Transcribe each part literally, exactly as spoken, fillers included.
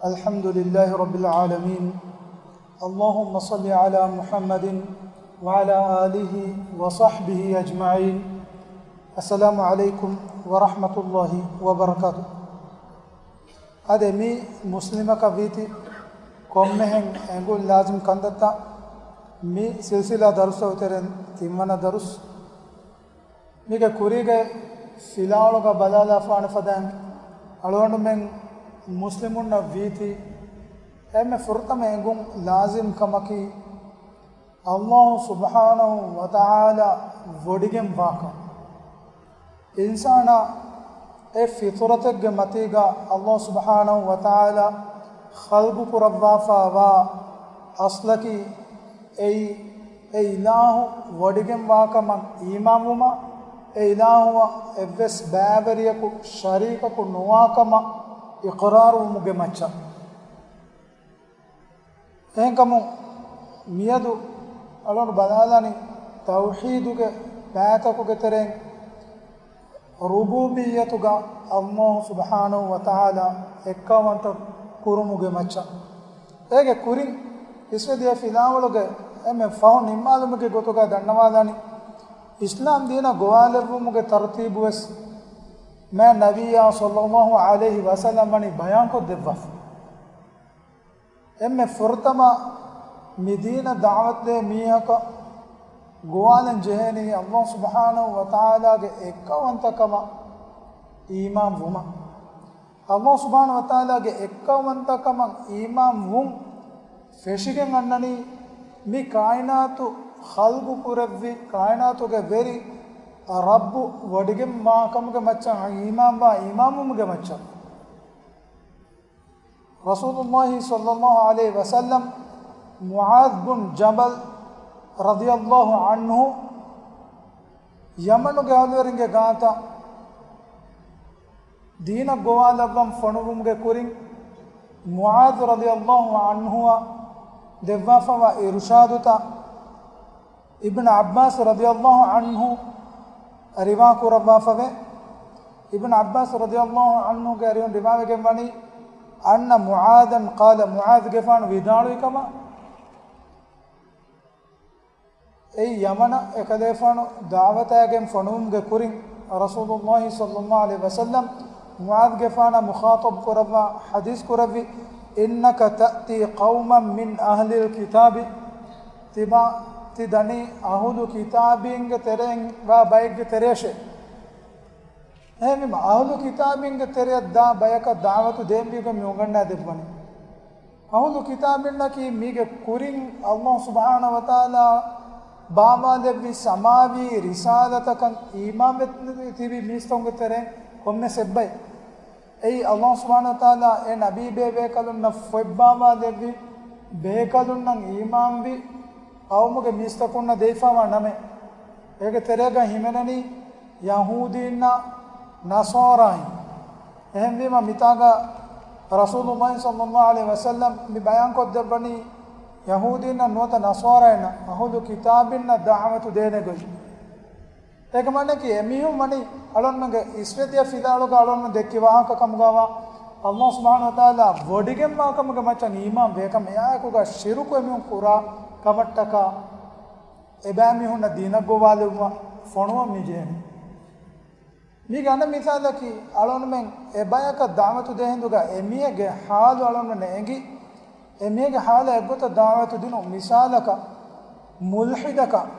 الحمد لله رب العالمين. اللهم صل على محمد وعلى آله وصحبه أجمعين. السلام عليكم ورحمة الله وبركاته. އަދި މި މުސްލިމަކަށް ވީތީ ކޮންމެހެން އެނގުން ލާޒިމް ކަންތައްތައް މި ސިލްސިލާ ދަރުސްތަކުގެ ތެރެއިން ތިންވަނަ ދަރުސް. މީގެ ކުރީގެ ފިލާވަޅުގަ ބަލާލާފާނެ ފަދައިން އަޅުގަނޑުމެން މުސްލިމުންނަށް ވީތީ އެންމެ ފުރަތަމަ އެނގުން ލާޒިމް ކަމަކީ، ﷲ ސުބްޙާނަހޫ ވަތަޢާލާ ވޮޑިގެން ވާކަން. އިންސާނާ އެ ފިޠުރަތެއްގެ މަތީގަ ﷲ ސުބްޙާނަހޫ ވަތަޢާލާ ޚަލްޤު ކުރައްވާފައިވާ އަޞްލަކީ އެއީ، އެ އިލާހު ވޮޑިގެން ވާކަމަށް އީމާންވުމަށް، އެ އިލާހުއަށް އެއްވެސް ބައިވެރިޔަކު ޝަރީކަކު ނުވާކަމަށް އިޤްރާރުވުމުގެ މައްޗަށް. އެހެންކަމުން މިއަދު އަޅުގަނޑު ބަލާލާނީ ތައުޙީދުގެ ބައިތަކުގެ ތެރެއިން ރުބޫބިއްޔަތުގަ ﷲ ސުބްޙާނަހޫ ވަތަޢާލާ އެއްކައުވަންތަ ކުރުމުގެ މައްޗަށް. އޭގެ ކުރިން އިސްވެދިޔަ ފިލާވަޅުގެ އެންމެ ފަހު ނިންމާލުމުގެ ގޮތުގަ ދަންނަވާލާނީ، އިސްލާމް ދީނަށް ގޮވާލެއްވުމުގެ ތަރުތީބުވެސް މާތް ނަބިއްޔާ ޞައްލައްލާހު ޢަލައިހި ވަސައްލަމް ވަނީ ބަޔާންކޮށްދެއްވާފަ. އެންމެ ފުރަތަމަ މި ދީނަށް ދަޢުވަތުދޭ މީހަކަށް ގޮވާލަން ޖެހޭނީ ﷲ ސުބްޙާނަހޫ ވަތަޢާލާގެ އެއްކައުވަންތަކަމަށް އީމާން ވުމަށް. ﷲ ސުބްޙާނަހޫ ވަތަޢާލާގެ އެއްކައުވަންތަކަމަށް އީމާން ވުން ފެށިގެން އަންނަނީ، މި ކާއިނާތު ޚަލްޤު ކުރެއްވި ކާއިނާތުގެ ވެރި ރައްބު ވޮޑިގެން ވާކަމުގެ މައްޗަށް އީމާންވާ، އީމާންވުމުގެ މައްޗަށް. ރަސޫލުﷲ ޞައްލައްލާހު ޢަލައިހި ވަސައްލަމް މުޢާޛް ބުން ޖަބަލް ރަޟިޔައްލާހު ޢަންހު ޔަމަނުގެ އަހުލުވެރިންގެ ގާތަށް ދީނަށް ގޮވާލައްވަން ފޮނުވުމުގެ ކުރިން، މުޢާޛު ރަޟިޔައްލާހު ޢަންހުއަށް ދެއްވާފައިވާ އިރުޝާދުތައް އިބްނު ޢައްބާސް ރަޟިޔައްލާހު ޢަންހު ރިވާ ކުރައްވާފަވޭ. އިބްނު ޢައްބާސް ރަޟިޔައްލާހު ޢަންހުގެ އަރިހުން ރިވާވެގެން ވަނީ، أن معاذا قال، މުޢާޛުގެފާނު ވިދާޅުވި ކަމަށް. އެއީ ޔަމަނަށް އެކަލޭފާނު ދަޢުވަތާގެން ފޮނުވުމުގެ ކުރިން، ރަސޫލުﷲ ޞައްލައްލާހު ޢަލައިހި ވަސައްލަމް މުޢާޛުގެފާނަށް މުޚާޠަބު ކުރައްވާ ޙަދީޘް ކުރެއްވި، إنك تأتي قوما من أهل الكتاب، ތިބާ، ތި ދަނީ އަހުލު ކިތާބީންގެ ތެރެއިން ވާ ބައެއްގެ ތެރޭށޭ. އެހެންވީމަ، އަހުލު ކިތާބީންގެ ތެރެއަށް ދާ ބަޔަކަށް ދަޢުވަތު ދޭންވީގޮތް މި އުނގަންނާ ދެއްވަނީ. އަހުލު ކިތާބީންނަކީ މީގެ ކުރިން ﷲ ސުބްޙާނަހޫ ވަތަޢާލާ ބާވާލެއްވި ސަމާވީ ރިސާލަތަކަށް އީމާންވެ ތިބި މީސްތަކުގެ ތެރެއިން ކޮންމެސް އެއްބައެއް. އެއީ ﷲ ސުބްޙާނަހޫ ވަތަޢާލާ އެ ނަބީ ބޭބޭކަލުންނަށް ފޮތްބާވާލެއްވި ބޭކަލުންނަށް އީމާންވި ޤައުމުގެ މީސްތަކުންނަށް ދެވިފައިވާ ނަމެއް. އޭގެ ތެރޭގަ ހިމެނެނީ ޔަހޫދީންނާ ނަޞާރާއިން. އެހެންވީމަ، މިތާގަ ރަސޫލުﷲ ޞައްލައްލާހު ޢަލައިހި ވަސައްލަމް މި ބަޔާންކޮށްދެއްވަނީ ޔަހޫދީންނަށް ނުވަތަ ނަޞާރާއިންނަށް އަހުލު ކިތާބިންނަށް ދަޢުވަތު ދޭނެ ގޮތް. އޭގެ މާނައަކީ، އެމީހުން ވަނީ އަޅުގަނޑުމެންގެ އިސްވެދިޔަ ފިލާވަޅުގަ އަޅުގަނޑުމެން ދެއްކި ވާހަކަ ކަމުގަވާ، ﷲ ސުބްޙާނަހޫ ވަތަޢާލާ ވޮޑިގެންވާ ކަމުގެ މައްޗަށް އީމާން ވޭކަމަށް، އެއާއެކުގަ ޝިރުކު އެމީހުން ކުރާ ކަމަށްޓަކާ، އެބައިމީހުންނަށް ދީނަށް ގޮވާލެއްވުމަށް ފޮނުވަން މި ޖެހެނީ. މީގެ އަނެއް މިސާލަކީ، އަޅުގަނޑުމެން އެބަޔަކަށް ދަޢުވަތު ދޭ ހިނދުގަ އެމީހެއްގެ ޙާލު އަޅުގަނޑުމެންނަށް އެނގި، އެމީހެއްގެ ޙާލަށް އެއްގޮތަށް ދަޢުވަތު ދިނުން. މިސާލަކަށް، މުލްޙިދަކަށް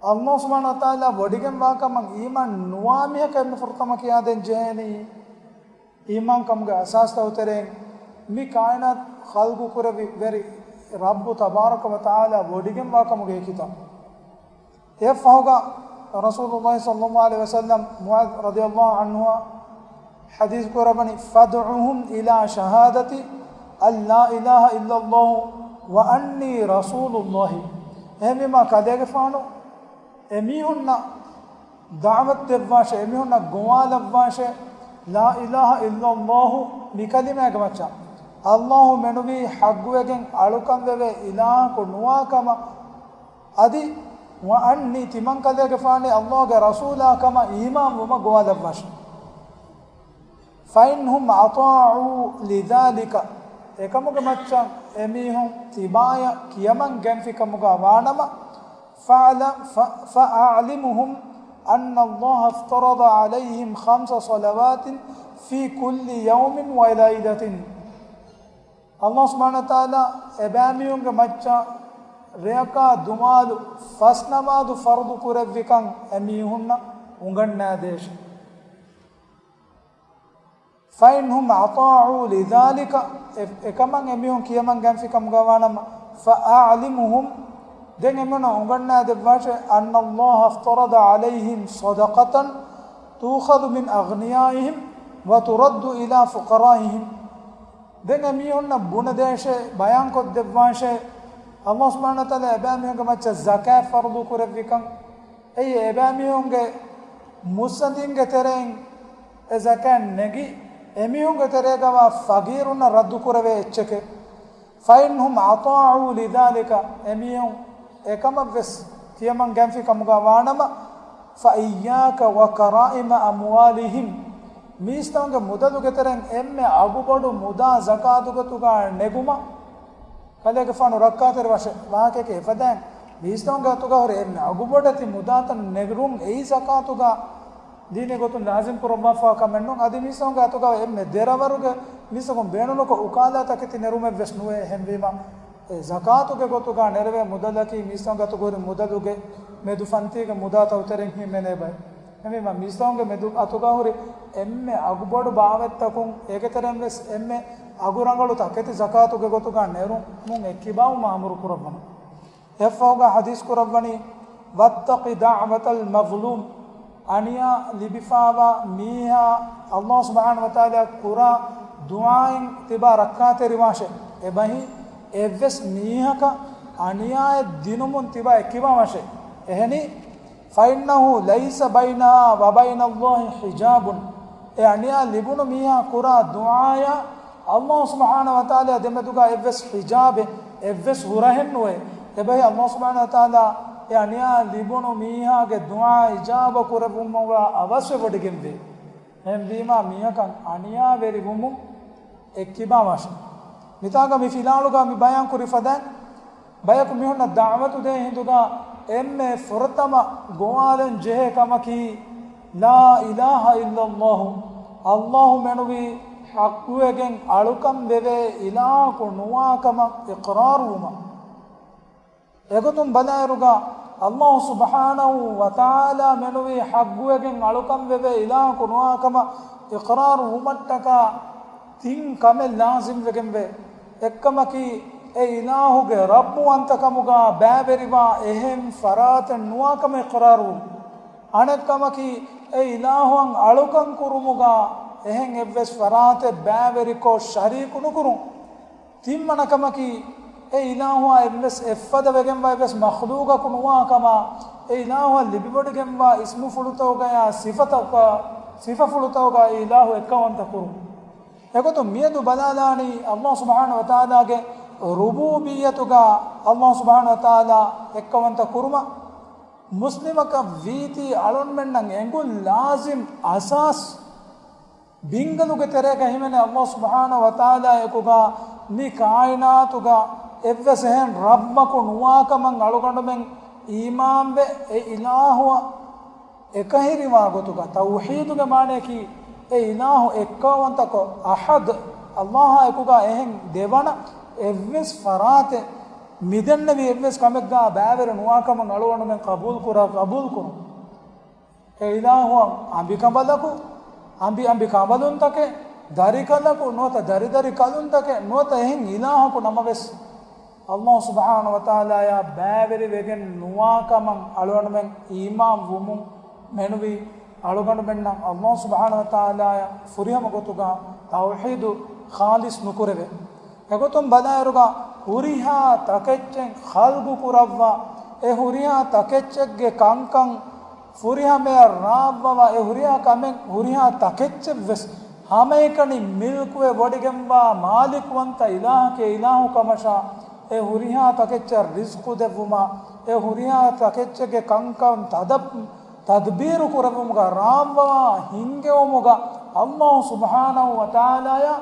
ﷲ ސުބްޙާނަހޫ ވަތަޢާލާ ވޮޑިގެންވާކަމަށް އީމާން ނުވާ މީހަކަށް އެންމެ ފުރަތަމަ ކިޔާދޭން ޖެހޭނީ، އީމާންކަމުގެ އަސާސްތަކުގެ ތެރެއިން މި ކާއިނާތު ޚަލްޤު ކުރެއްވި ވެރި ރައްބު ތަބާރަކަ ވަތަޢާލާ ވޮޑިގެންވާކަމުގެ ހެކިތައް. އެއަށްފަހުގަ ރަސޫލުﷲ ޞައްލައްލާހު ޢަލައިހި ވަސައްލަމް މުޢާޛު ރަޟިޔައްލާހު ޢަންހުއަށް ޙަދީޘް ކުރައްވަނީ، فادعهم إلى شهادة أن لا إله إلا الله وأني رسول الله. އެހެންވީމާ، ކަލޭގެފާނު އެމީހުންނަށް ދަޢުވަތު ދެއްވާށޭ، އެމީހުންނަށް ގޮވާލައްވާށޭ، لا إله إلا الله މި ކަލިމާގެ މައްޗަށް، ﷲ މެނުވީ ޙައްޤުވެގެން އަޅުކަން ވެވޭ އިލާހަކު ނުވާ ކަމަށް، އަދި، وأني، ތިމަން ކަލޭގެފާނީ ﷲގެ ރަސޫލާ ކަމަށް އީމާން ވުމަށް ގޮވާލައްވާށޭ. فإن هم أطاعوا لذلك، އެކަމުގެ މައްޗަށް އެމީހުން ތިބާޔަށް ކިޔަމަން ގެންފިކަމުގަ ވާނަމަ، فاعل-، ف-، فأعلمهم أن الله افترض عليهم خمس صلوات في كل يوم وليلة. ﷲ ސުބްޙާނަހޫ ވަތަޢާލާ އެބައިމީހުންގެ މައްޗަށް ރެޔަކާ ދުމާލު ފަސް ނަމާދު ފަރުޟު ކުރެއްވިކަން އެމީހުންނަށް އުނގަންނާދޭށެ. فإن هم أطاعوا لذلك، އެ-، އެކަމަށް އެމީހުން ކިޔަމަން ގެންފިކަމުގަ ވާނަމަ، فأعلمهم، ދެން އެމީހުންނަށް އުނގަންނާދެއްވާށޭ، أن الله افترض عليهم صدقة تؤخذ من أغنيائهم وترد إلى فقرائهم. ދެން އެމީހުންނަށް ބުނެދޭށޭ، ބަޔާންކޮށްދެއްވާށޭ، ﷲ ސުބްޙާނަހޫ ވަތަޢާލާ އެބައިމީހުންގެ މައްޗަށް ޒަކާތް ފަރުޟު ކުރެއްވިކަން. އެއީ އެބައިމީހުންގެ މުއްސަނދިންގެ ތެރެއިން އެ ޒަކާތް ނެގި، އެމީހުންގެ ތެރޭގަވާ ފަގީރުންނަށް ރައްދު ކުރެވޭ އެއްޗެކޭ. فإن هم أطاعوا لذلك، އެމީހުން އެކަމަށްވެސް ކިޔަމަން ގެންފި ކަމުގަ ވާނަމަ، فإياك وكرائم أموالهم، މީސްތަކުންގެ މުދަލުގެ ތެރެއިން އެންމެ އަގުބޮޑު މުދާ ޒަކާތުގެ ގޮތުގަ ނެގުމަށް. ކަލޭގެފާނު ރައްކާތެރި ވަށެ-، ވާހަކައެކޭ އެފަދައިން، މީސްތަކުންގެ އަތުގަ ހުރި އެންމެ އަގުބޮޑެތި މުދާތައް ނެރުން އެއީ ޒަކާތުގަ ދީނީ ގޮތުން ލާޒިމް ކުރައްވާފަ ކަމެއް ނޫން. އަދި މީސްތަކުންގެ އަތުގަ އެންމެ ދެރަވަރުގެ މީސްތަކުން ބޭނުންކޮށް އުކާލާ ތަކެތި ނެރުމެއްވެސް ނުވޭ. އެހެންވީމަ، އެ ޒަކާތުގެ ގޮތުގަ ނެރެވޭ މުދަލަކީ މީސްތަކުންގެ އަތުގަ ހުރި މުދަލުގެ މެދު ފަންތީގެ މުދާ ތައުތެރެއިން ހިމެނޭ ބައެއް. އެހެންވީމަ، މީސްތަކުންގެ މެދު އަތުގަ ހުރި އެންމެ އަގުބޮޑު ބާވަތްތަކުން އޭގެ ތެރެއިންވެސް އެންމެ އަގުރަނގަޅު ތަކެތި ޒަކާތުގެ ގޮތުގަ ނެރުމުން އެއްކިބާވުމަށް އަމުރު ކުރައްވަނީ. އެއަށްފަހުގަ ޙަދީޘް ކުރައްވަނީ، واتق دعوة المظلوم، އަނިޔާ ލިބިފައިވާ މީހާ ﷲ ސުބްޙާނަހޫ ވަތަޢާލާ ކުރާ ދުޢާއިން ތިބާ ރައްކާތެރިވާށޭ. އެބަހީ، އެއްވެސް މީހަކަށް އަނިޔާއެއް ދިނުމުން ތިބާ އެއްކިބާވާށޭ. އެހެނީ، فإنه ليس بينها وبين الله حجاب، އެ އަނިޔާ ލިބުނު މީހާ ކުރާ ދުޢާޔާ ﷲ ސުބްޙާނަހޫ ވަތަޢާލާ ދެމެދުގަ އެއްވެސް ޙިޖާބެއް، އެއްވެސް ހުރަހެއް ނުވޭ. އެބަހީ، ﷲ ސުބްޙާނަހޫ ވަތަޢާލާ އެ އަނިޔާ ލިބުނު މީހާގެ ދުޢާ އިޖާބަ ކުރެއްވުމުގަ އަވަސްވެވޮޑިގެންވޭ. އެހެންވީމާ، މީހަކަށް އަނިޔާވެރިވުމުން އެއްކިބާވާށޭ. މިތާގަ މި ފިލާޅުގަ މި ބަޔާން ކުރި ފަދައިން، ބަޔަކު މީހުންނަށް ދަޢުވަތު ދޭ ހިނދުގަ އެންމެ ފުރަތަމަ ގޮވާލަން ޖެހޭ ކަމަކީ، لا إله إلا الله، ﷲ މެނުވީ ޙައްޤުވެގެން އަޅުކަން ވެވޭ އިލާހަކު ނުވާ ކަމަށް އިޤްރާރު ވުމަށް. އެގޮތުން ބަލާއިރުގަ، ﷲ ސުބްޙާނަހޫ ވަތަޢާލާ މެނުވީ ޙައްޤުވެގެން އަޅުކަން ވެވޭ އިލާހަކު ނުވާ ކަމަށް އިޤްރާރު ވުމަށްޓަކާ ތިން ކަމެއް ލާޒިމް ވެގެންވޭ. އެއްކަމަކީ، އެ އިލާހުގެ ރައްބުވަންތަކަމުގަ ބައިވެރިވާ އެހެން ފަރާތެއް ނުވާ ކަމަށް އިޤްރާރު ވުން. އަނެއްކަމަކީ، އެ އިލާހުއަށް އަޅުކަން ކުރުމުގަ އެހެން އެއްވެސް ފަރާތެއް ބައިވެރިކޮށް ޝަރީކު ނުކުރުން. ތިންވަނަ ކަމަކީ، އެ އިލާހުއާ އެއްވެސް އެއްފަދަ ވެގެންވާ އެއްވެސް މަޚްލޫޤަކު ނުވާ ކަމަށް، އެ އިލާހުއަށް ލިބިވޮޑިގެންވާ އިސްމުފުޅުތަކުގަޔާ ސިފަތަކުގަ، ސިފަފުޅުތަކުގަ އެ އިލާހު އެއްކައުވަންތަ ކުރުން. އެގޮތުން މިއަދު ބަލާލާނީ، ﷲ ސުބްޙާނަހޫ ވަތަޢާލާގެ ރުބޫބިއްޔަތުގަ ﷲ ސުބްޙާނަހޫ ވަތަޢާލާ އެއްކައުވަންތަ ކުރުމަށް. މުސްލިމަކަށް ވީތީ އަޅުންމެންނަށް އެނގުން ލާޒިމް އަސާސް ބިންގަލުގެ ތެރޭގަ ހިމެނޭ ﷲ ސުބްޙާނަހޫ ވަތަޢާލާ އެކުގަ މި ކާއިނާތުގަ އެއްވެސް އެހެން ރައްބަކު ނުވާކަމަށް އަޅުގަނޑުމެން އީމާންވެ، އެ އިލާހުއަށް އެކަހެރިވާ ގޮތުގަ، ތައުޙީދުގެ މާނަޔަކީ އެ އިލާހު އެއްކައުވަންތަކޮށް، އަޙަދު، ﷲ އާ އެކުގަ އެހެން ދެވަނަ އެއްވެސް ފަރާތެއް މިދެންނެވި އެއްވެސް ކަމެއްގަ ބައިވެރި ނުވާކަމަށް އަޅުގަނޑުމެން ޤަބޫލުކުރާ، ޤަބޫލުކުރުން. އެ އިލާހުއަށް އަނބިކަނބަލަކު، އަނބި އަނބި ކަނބަލުންތަކެއް، ދަރިކަލަކު ނުވަތަ ދަރިދަރި ކަލުންތަކެއް ނުވަތަ އެހެން އިލާހަކު ނަމަވެސް، ﷲ ސުބްޙާނަހޫ ވަތަޢާލާއާ ބައިވެރިވެގެން ނުވާކަމަށް އަޅުގަނޑުމެން އީމާން ވުމުން މެނުވީ. އަޅުގަނޑުމެންނަށް ﷲ ސުބްޙާނަހޫ ވަތަޢާލާއަށް ފުރިހަމަ ގޮތުގަ ތައުޙީދު ޚާލިޞް ނުކުރެވޭ. އެގޮތުން ބަލާއިރުގަ ހުރިހާ ތަކެއްޗެއް ޚަލްޤު ކުރައްވާ، އެ ހުރިހާ ތަކެއްޗެއްގެ ކަންކަން ފުރިހަމަޔަށް ރާއްވަވާ، އެ ހުރިހާ ކަމެއް ހުރިހާ ތަކެއްޗެއްވެސް ހަމައެކަނި މިލްކުވެ ވޮޑިގެންވާ މާލިކުވަންތަ އިލާހަކީ އިލާހު ކަމަށާ، އެ ހުރިހާ ތަކެއްޗަށް ރިޒްޤު ދެއްވުމާ، އެ ހުރިހާ ތަކެއްޗެއްގެ ކަންކަން ތަދަ-، ތަދްބީރު ކުރެއްވުމުގަ ރާންވަވާ ހިންގެވުމުގަ އައްލާހު ސުބްޙާނަހު ވަތަޢާލާޔާ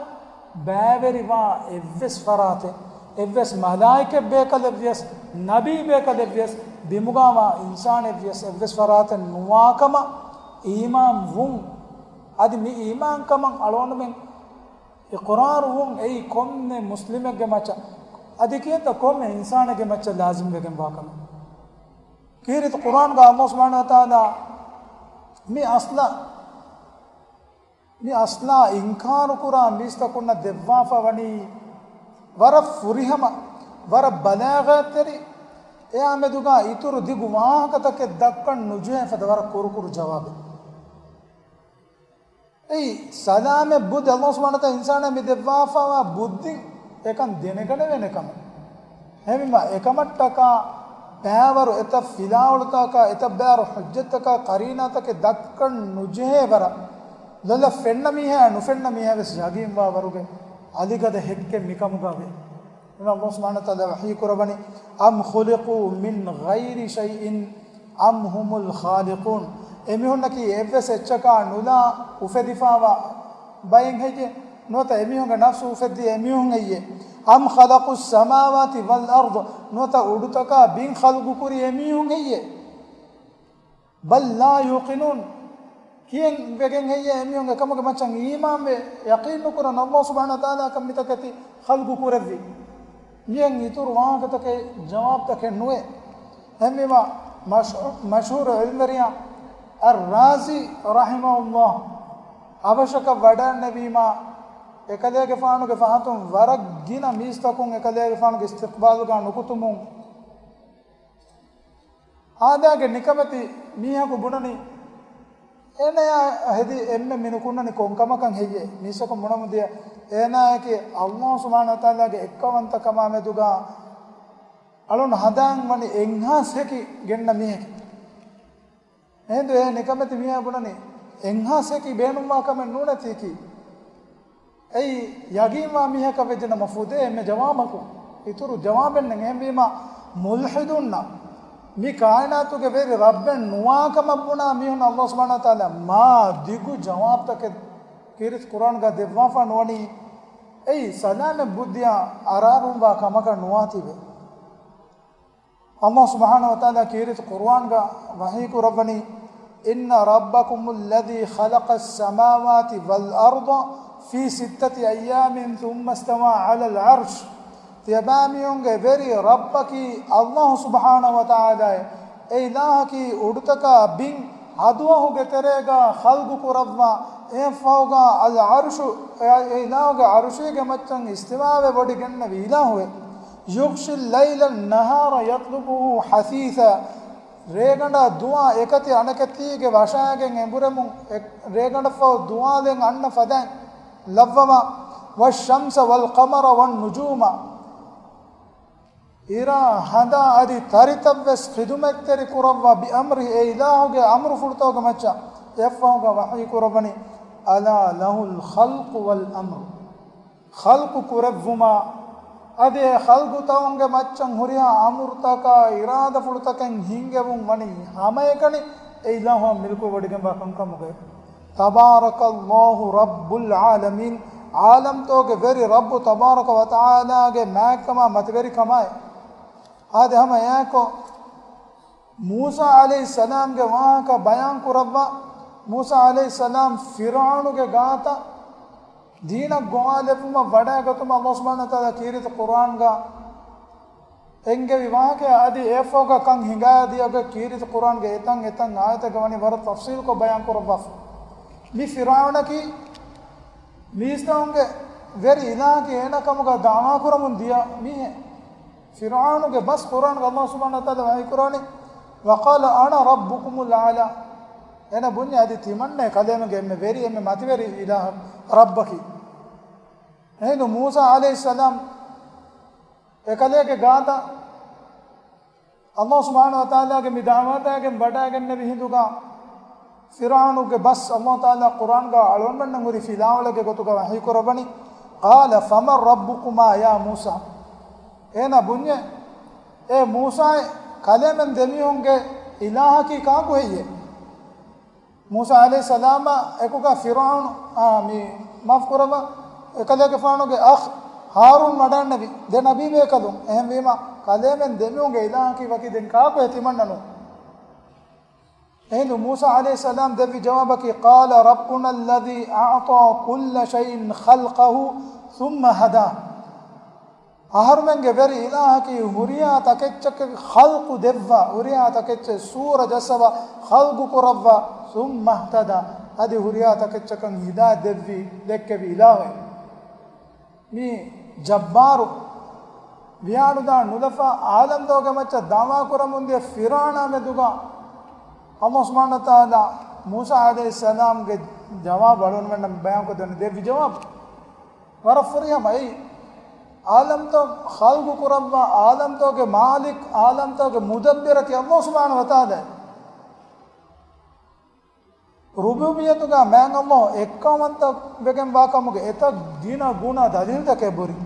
ބައިވެރިވާ އެއްވެސް ފަރާތެއް، އެއްވެސް މަލާއިކަތް ބޭކަލެއްވިޔަސް، ނަބީ ބޭކަލެއްވިޔަސް، ބިމުގާވާ އިންސާނެއްވިޔަސް އެއްވެސް ފަރާތެއް ނުވާކަމަށް އީމާން ވުން. އަދި މި އީމާންކަމަށް އަޅުގަނޑުމެން އިޤްރާރުވުން އެއީ ކޮންމެ މުސްލިމެއްގެ މައްޗަށް، އަދި ކިޔަންތަ ކޮންމެ އިންސާނެއްގެ މައްޗަށް ލާޒިމްވެގެންވާ ކަމެއް. ކީރިތި ޤުރްއާންގަ އައްލާހު ސުބްޙާނަހު ވަތަޢާލާ މި އަސްލަ، މި އަސްލާ އިންކާރުކުރާ މީސްތަކުންނަށް ދެއްވާފަ ވަނީ ވަރަށް ފުރިހަމަ، ވަރަށް ބަލާޣަތްތެރި، އެއާމެދުގަ އިތުރު ދިގު ވާހަކަތަކެއް ދައްކަން ނުޖެހޭ ފަދަ ވަރަށް ކުރުކުރު ޖަވާބެއް. އެއީ ސަލާމަތް ބުއްދި އައްލާހު ސުބްޙާނަހު ވަތަޢާލާ އިންސާނާ މި ދެއްވާފަވާ ބުއްދި އެކަން ދެނެގަނެވޭނެ ކަމެއް. އެހެންވީމަ އެކަމަށްޓަކާ ބައިވަރު އެތައް ފިލާވަޅުތަކާ އެތައް ބައިވަރު ޙުއްޖަތްތަކާ ޤަރީނާތަކެއް ދައްކަން ނުޖެހޭ ވަރަށް ލޮލަށް ފެންނަ މީހާ ނުފެންނަ މީހާ ވެސް ޔަގީންވާ ވަރުގެ އަލިގަދަ ހެއްކެއް މިކަމުގަ ވޭ. އެމަ އައްލާހު ސުބްޙާނަހު ވަތަޢާލާ ވަޙީ ކުރައްވަނީ، أَمْ خُلِقُوا مِنْ غَيْرِ شَيْءٍ أَمْ هُمُ الْخَالِقُونَ. އެމީހުންނަކީ އެއްވެސް އެއްޗަކާ ނުލާ އުފެދިފަވާ ބައެއް ހެއްޔެ؟ ނުވަތަ އެމީހުންގެ ނަފްސު އުފެއްދީ އެމީހުން ހެއްޔެ؟ أَمْ خَلَقُوا السَّمَاوَاتِ وَالْأَرْضَ. ނުވަތަ އުޑުތަކާ ބިން ޚަލްޤުކުރީ އެމީހުން ހެއްޔެ؟ بَلْ لَا يُوقِنُونَ. ކިޔެން ވެގެން ހެއްޔޭ އެމީހުން އެކަމުގެ މައްޗަށް އީމާންވެ ޔަޤީން ނުކުރަން އައްލާހު ސުބްޙާނަހު ވަތަޢާލާ ކަން މިތަކެތި ޚަލްޤު ކުރެއްވި؟ މިއަށް އިތުރު ވާހަކަތަކެއް ޖަވާބުތަކެއް ނުވޭ. އެހެންވީމާ މަޝް-، މަޝްހޫރު ޢިލްމުވެރިޔާ އައްރާޒީ ރަޙިމަހުﷲ އަވަށަކަށް ވަޑައިންނެވީމާ، އެކަލޭގެފާނުގެ ފަހަތުން ވަރަށް ގިނަ މީސްތަކުން އެކަލޭގެފާނުގެ އިސްތިޤްބާލުގަ ނުކުތުމުން، އާދައިގެ ނިކަމެތި މީހަކު ބުނަނީ، އޭނަޔާ ހެދި އެންމެ މިނުކުންނަނީ ކޮންކަމަކަށް ހެއްޔޭ؟ މީސްތަކުން ބުނަމުން ދިޔަ، އޭނާއަކީ އައްލާހު ސުބްޙާނަހު ވަތަޢާލާގެ އެއްކައުވަންތަކަމާމެދުގަ އަޅުން ހަނދާން ވަނީ އެއްހާސް ހެކި ގެންނަ މީހެކޭ. އެހިނދު އެ ނިކަމެތި މީހާ ބުނަނީ، އެއްހާސް ހެކި ބޭނުންވާ ކަމެއް ނޫނޭ ތީކީ. އެއީ ޔަގީންވާ މީހަކަށް ވެއްޖެނަމަ ފުދޭ އެންމެ ޖަވާބަކު. އިތުރު ޖަވާބެއް ނެތް. އެހެންވީމާ މުލްޙިދުންނަށް މި ކާއިނާތުގެ ވެރި ރައްބެއް ނުވާ ކަމަށް ބުނާ މީހުން އައްލާހު ސުބްޙާނަހު ވަތަޢާލާ މާ ދިގު ޖަވާބުތަކެއް ކީރިތި ޤުރްއާންގަ ދެއްވާފަ ނުވަނީ، އެއީ ސަލާމަތް ބުއްދިއާ އަރާރުންވާ ކަމަކަށް ނުވާތީވެ. އައްލާހު ސުބްޙާނަހު ވަތަޢާލާ ކީރިތި ޤުރްއާންގަ ވަޙީ ކުރައްވަނީ، إِنَّ رَبَّكُمُ الَّذِي خَلَقَ السَّمَاوَاتِ وَالْأَرْضَ فِي سِتَّةِ أَيَّامٍ ثُمَّ اسْتَوَى عَلَى الْعَرْشِ. ތިޔަބައިމީހުންގެ ވެރި ރައްބަކީ އައްލާހު ސުބްޙާނަހު ވަތަޢާލާއޭ. އެ އިލާހަކީ އުޑުތަކާ ބިން ހަ ދުވަހުގެ ތެރޭގަ ޚަލްޤު ކުރައްވާ، އެއަށްފަހުގަ އަލް ޢަރުޝު، އެ އިލާހުގެ ޢަރުޝީގެ މައްޗަށް އިސްތިވާވެ ވޮޑިގެންނެވި އިލާހުއޭ. يُغْشِي اللَّيْلَ النَّهَارَ يَطْلُبُهُ حَثِيثًا. ރޭގަނޑާ ދުވާ އެކަތި އަނެކަތީގެ ވަށާގެން އެނބުރެމުން، އެ-، ރޭގަނޑަށްފަހު ދުވާލެއް އަންނަ ފަދައިން ލައްވަމާ، وَالشَّمْسَ وَالْقَمَرَ وَالنُّجُومَ. އިރާ ހަނދާ އަދި ތަރިތައްވެސް ޚިދުމަތްތެރި ކުރައްވާ، بِأَمْرِهِ، އެ އިލާހުގެ އަމުރުފުޅުތަކުގެ މައްޗަށް. އެއަށްފަހުގަ ވަޙީ ކުރައްވަނީ، أَلَا لَهُ الْخَلْقُ وَالْأَمْرُ. ޚަލްޤު ކުރެއްވުމާ އަދި އެ ޚަލްޤުތަކުންގެ މައްޗަށް ހުރިހާ އަމުރުތަކާ އިރާދަފުޅުތަކެއް ހިންގެވުން ވަނީ ހަމައެކަނި އެ އިލާހުއަށް މިލްކުވެވޮޑިގެންވާ ކަންކަމުގައި. تَبَارَكَ اللَّهُ رَبُّ الْعَالَمِينَ. ޢާލަމްތަކުގެ ވެރި ރައްބު ތަބާރަކަ ވަތަޢާލާގެ މާތްކަމާ މަތިވެރިކަމާއި. އާދެ، ހަމަ އެއާއެކު މޫސާ ޢަލައިހިއްސަލާމްގެ ވާހަކަ ބަޔާން ކުރައްވާ، މޫސާ ޢަލައިހިއްސަލާމް ފިރްޢައުނުގެ ގާތަށް ދީނަށް ގޮވާލެއްވުމަށް ވަޑައިގަތުމަށް އައްލާހު ސުބްޙާނަހު ވަތަޢާލާ ކީރިތި ޤުރްއާންގަ އެންގެވި ވާހަކަ އަދި އެއަށްފަހުގަ ކަން ހިނގާދިޔަ ގޮތް ކީރިތި ޤުރްއާންގެ އެތަން އެތަން އާޔަތެއްގަ ވަނީ ވަރަށް ތަފްޞީލުކޮށް ބަޔާން ކުރައްވާފަ. މި ފިރްޢައުނަކީ މީސްތަކުންގެ ވެރި އިލާހަކީ އޭނާ ކަމުގަ ދަޢުވާ ކުރަމުން ދިޔަ މީހެއް. ފިރްޢައުނުގެ ބަސް ޤުރްއާންގަ އައްލާހު ސުބްޙާނަހު ވަތަޢާލާ ވަޙީ ކުރާނީ، وَقَالَ أَنَا رَبُّكُمُ الْأَعْلَى. އޭނަ ބުންޏެ އަދި ތިމަންނޭ ކަލޭމެންގެ އެންމެ ވެރި، އެންމެ މަތިވެރި އިލާހު ރައްބަކީ. އެހިނދު މޫސާ ޢަލައިހިއްސަލާމް އެކަލޭގެ ގާތަށް އައްލާހު ސުބްޙާނަހު ވަތަޢާލާގެ މި ދަޢުވާތަކެއް ވަޑައިގެންނެވި ހިނދުގަ، ފިރްޢައުނުގެ ބަސް އައްލާހު ތަޢާލާ ޤުރްއާންގަ އަޅުގަނޑުމެންނަށް ހުރި ފިލާވަޅެއްގެ ގޮތުގަ ވަޙީ ކުރައްވަނީ، قَالَ فَمَنْ رَبُّكُمَا يَا مُوسَى. އޭނާ ބުންޏެ، އޭ މޫސާއޭ، ކަލޭމެން ދެމީހުންގެ އިލާހަކީ ކާކު ހެއްޔޭ؟ މޫސާ ޢަލައިހިއްސަލާމާ އެކުގަ ފިރުޢައުނު، އާ، މި މާފު ކުރައްވާ، އެކަލޭގެފާނުގެ އަޚް ހާރޫން ވަޑައިންނެވި ދެ ނަބީބޭކަލުން. އެހެންވީމަ، ކަލޭމެން ދެމީހުންގެ އިލާހަކީ ވަކި ދެން ކާކު ތިމަންނަނު. އެހިނދު މޫސާ ޢަލައިހިއްސަލާމް ދެއްވި ޖަވާބަކީ، قَالَ رَبُّنَا الَّذِي أَعْطَى كُلَّ شَيْءٍ خَلْقَهُ ثُمَّ هَدَى. އަހަރުމެންގެ ވެރި އިލާހަކީ ހުރިހާ ތަކެއްޗަކަށް ޚަލްޤު ދެއްވާ، ހުރިހާ ތަކެއްޗެއް ސޫރަ ޖައްސަވާ، ޚަލްޤު ކުރައްވާ، ثُمَّ اهْتَدَى، އަދި ހުރިހާ ތަކެއްޗަކަށް ހިދާޔަތް ދެއްވި، ދެއްކެވި އިލާހެއް. މި ޖައްބާރު ވިޔާނުދާ ނުލަފާ އާލަމްތަކުގެ މައްޗަށް ދަޢުވާ ކުރަމުންދިޔަ ފިރްޢައުނާ މެދުގަ ﷲ ސުބްޙާނަހޫ ވަތަޢާލާ މޫސާ ޢަލައިހިއްސަލާމްގެ ޖަވާބު އަޅުގަނޑުމެންނަށް ބަޔާންކޮށްދެން ދެއްވި ޖަވާބު. ވަރަށް ފުރިހަމަ އެއީ. އާލަމްތައް ޚަލްޤު ކުރައްވާ، އާލަމްތަކުގެ މާލިކް، އާލަމްތަކުގެ މުދައްބިރަކީ ﷲ ސުބްޙާނަހޫ ވަތަޢާލާ. ރުބޫބިއްޔަތުގަ މާތް ﷲ އެއްކައުވަންތަ ވެގެން ވާކަމުގެ އެތައް ގިނަ ގުނަ ދަލީލްތަކެއް ބުރި.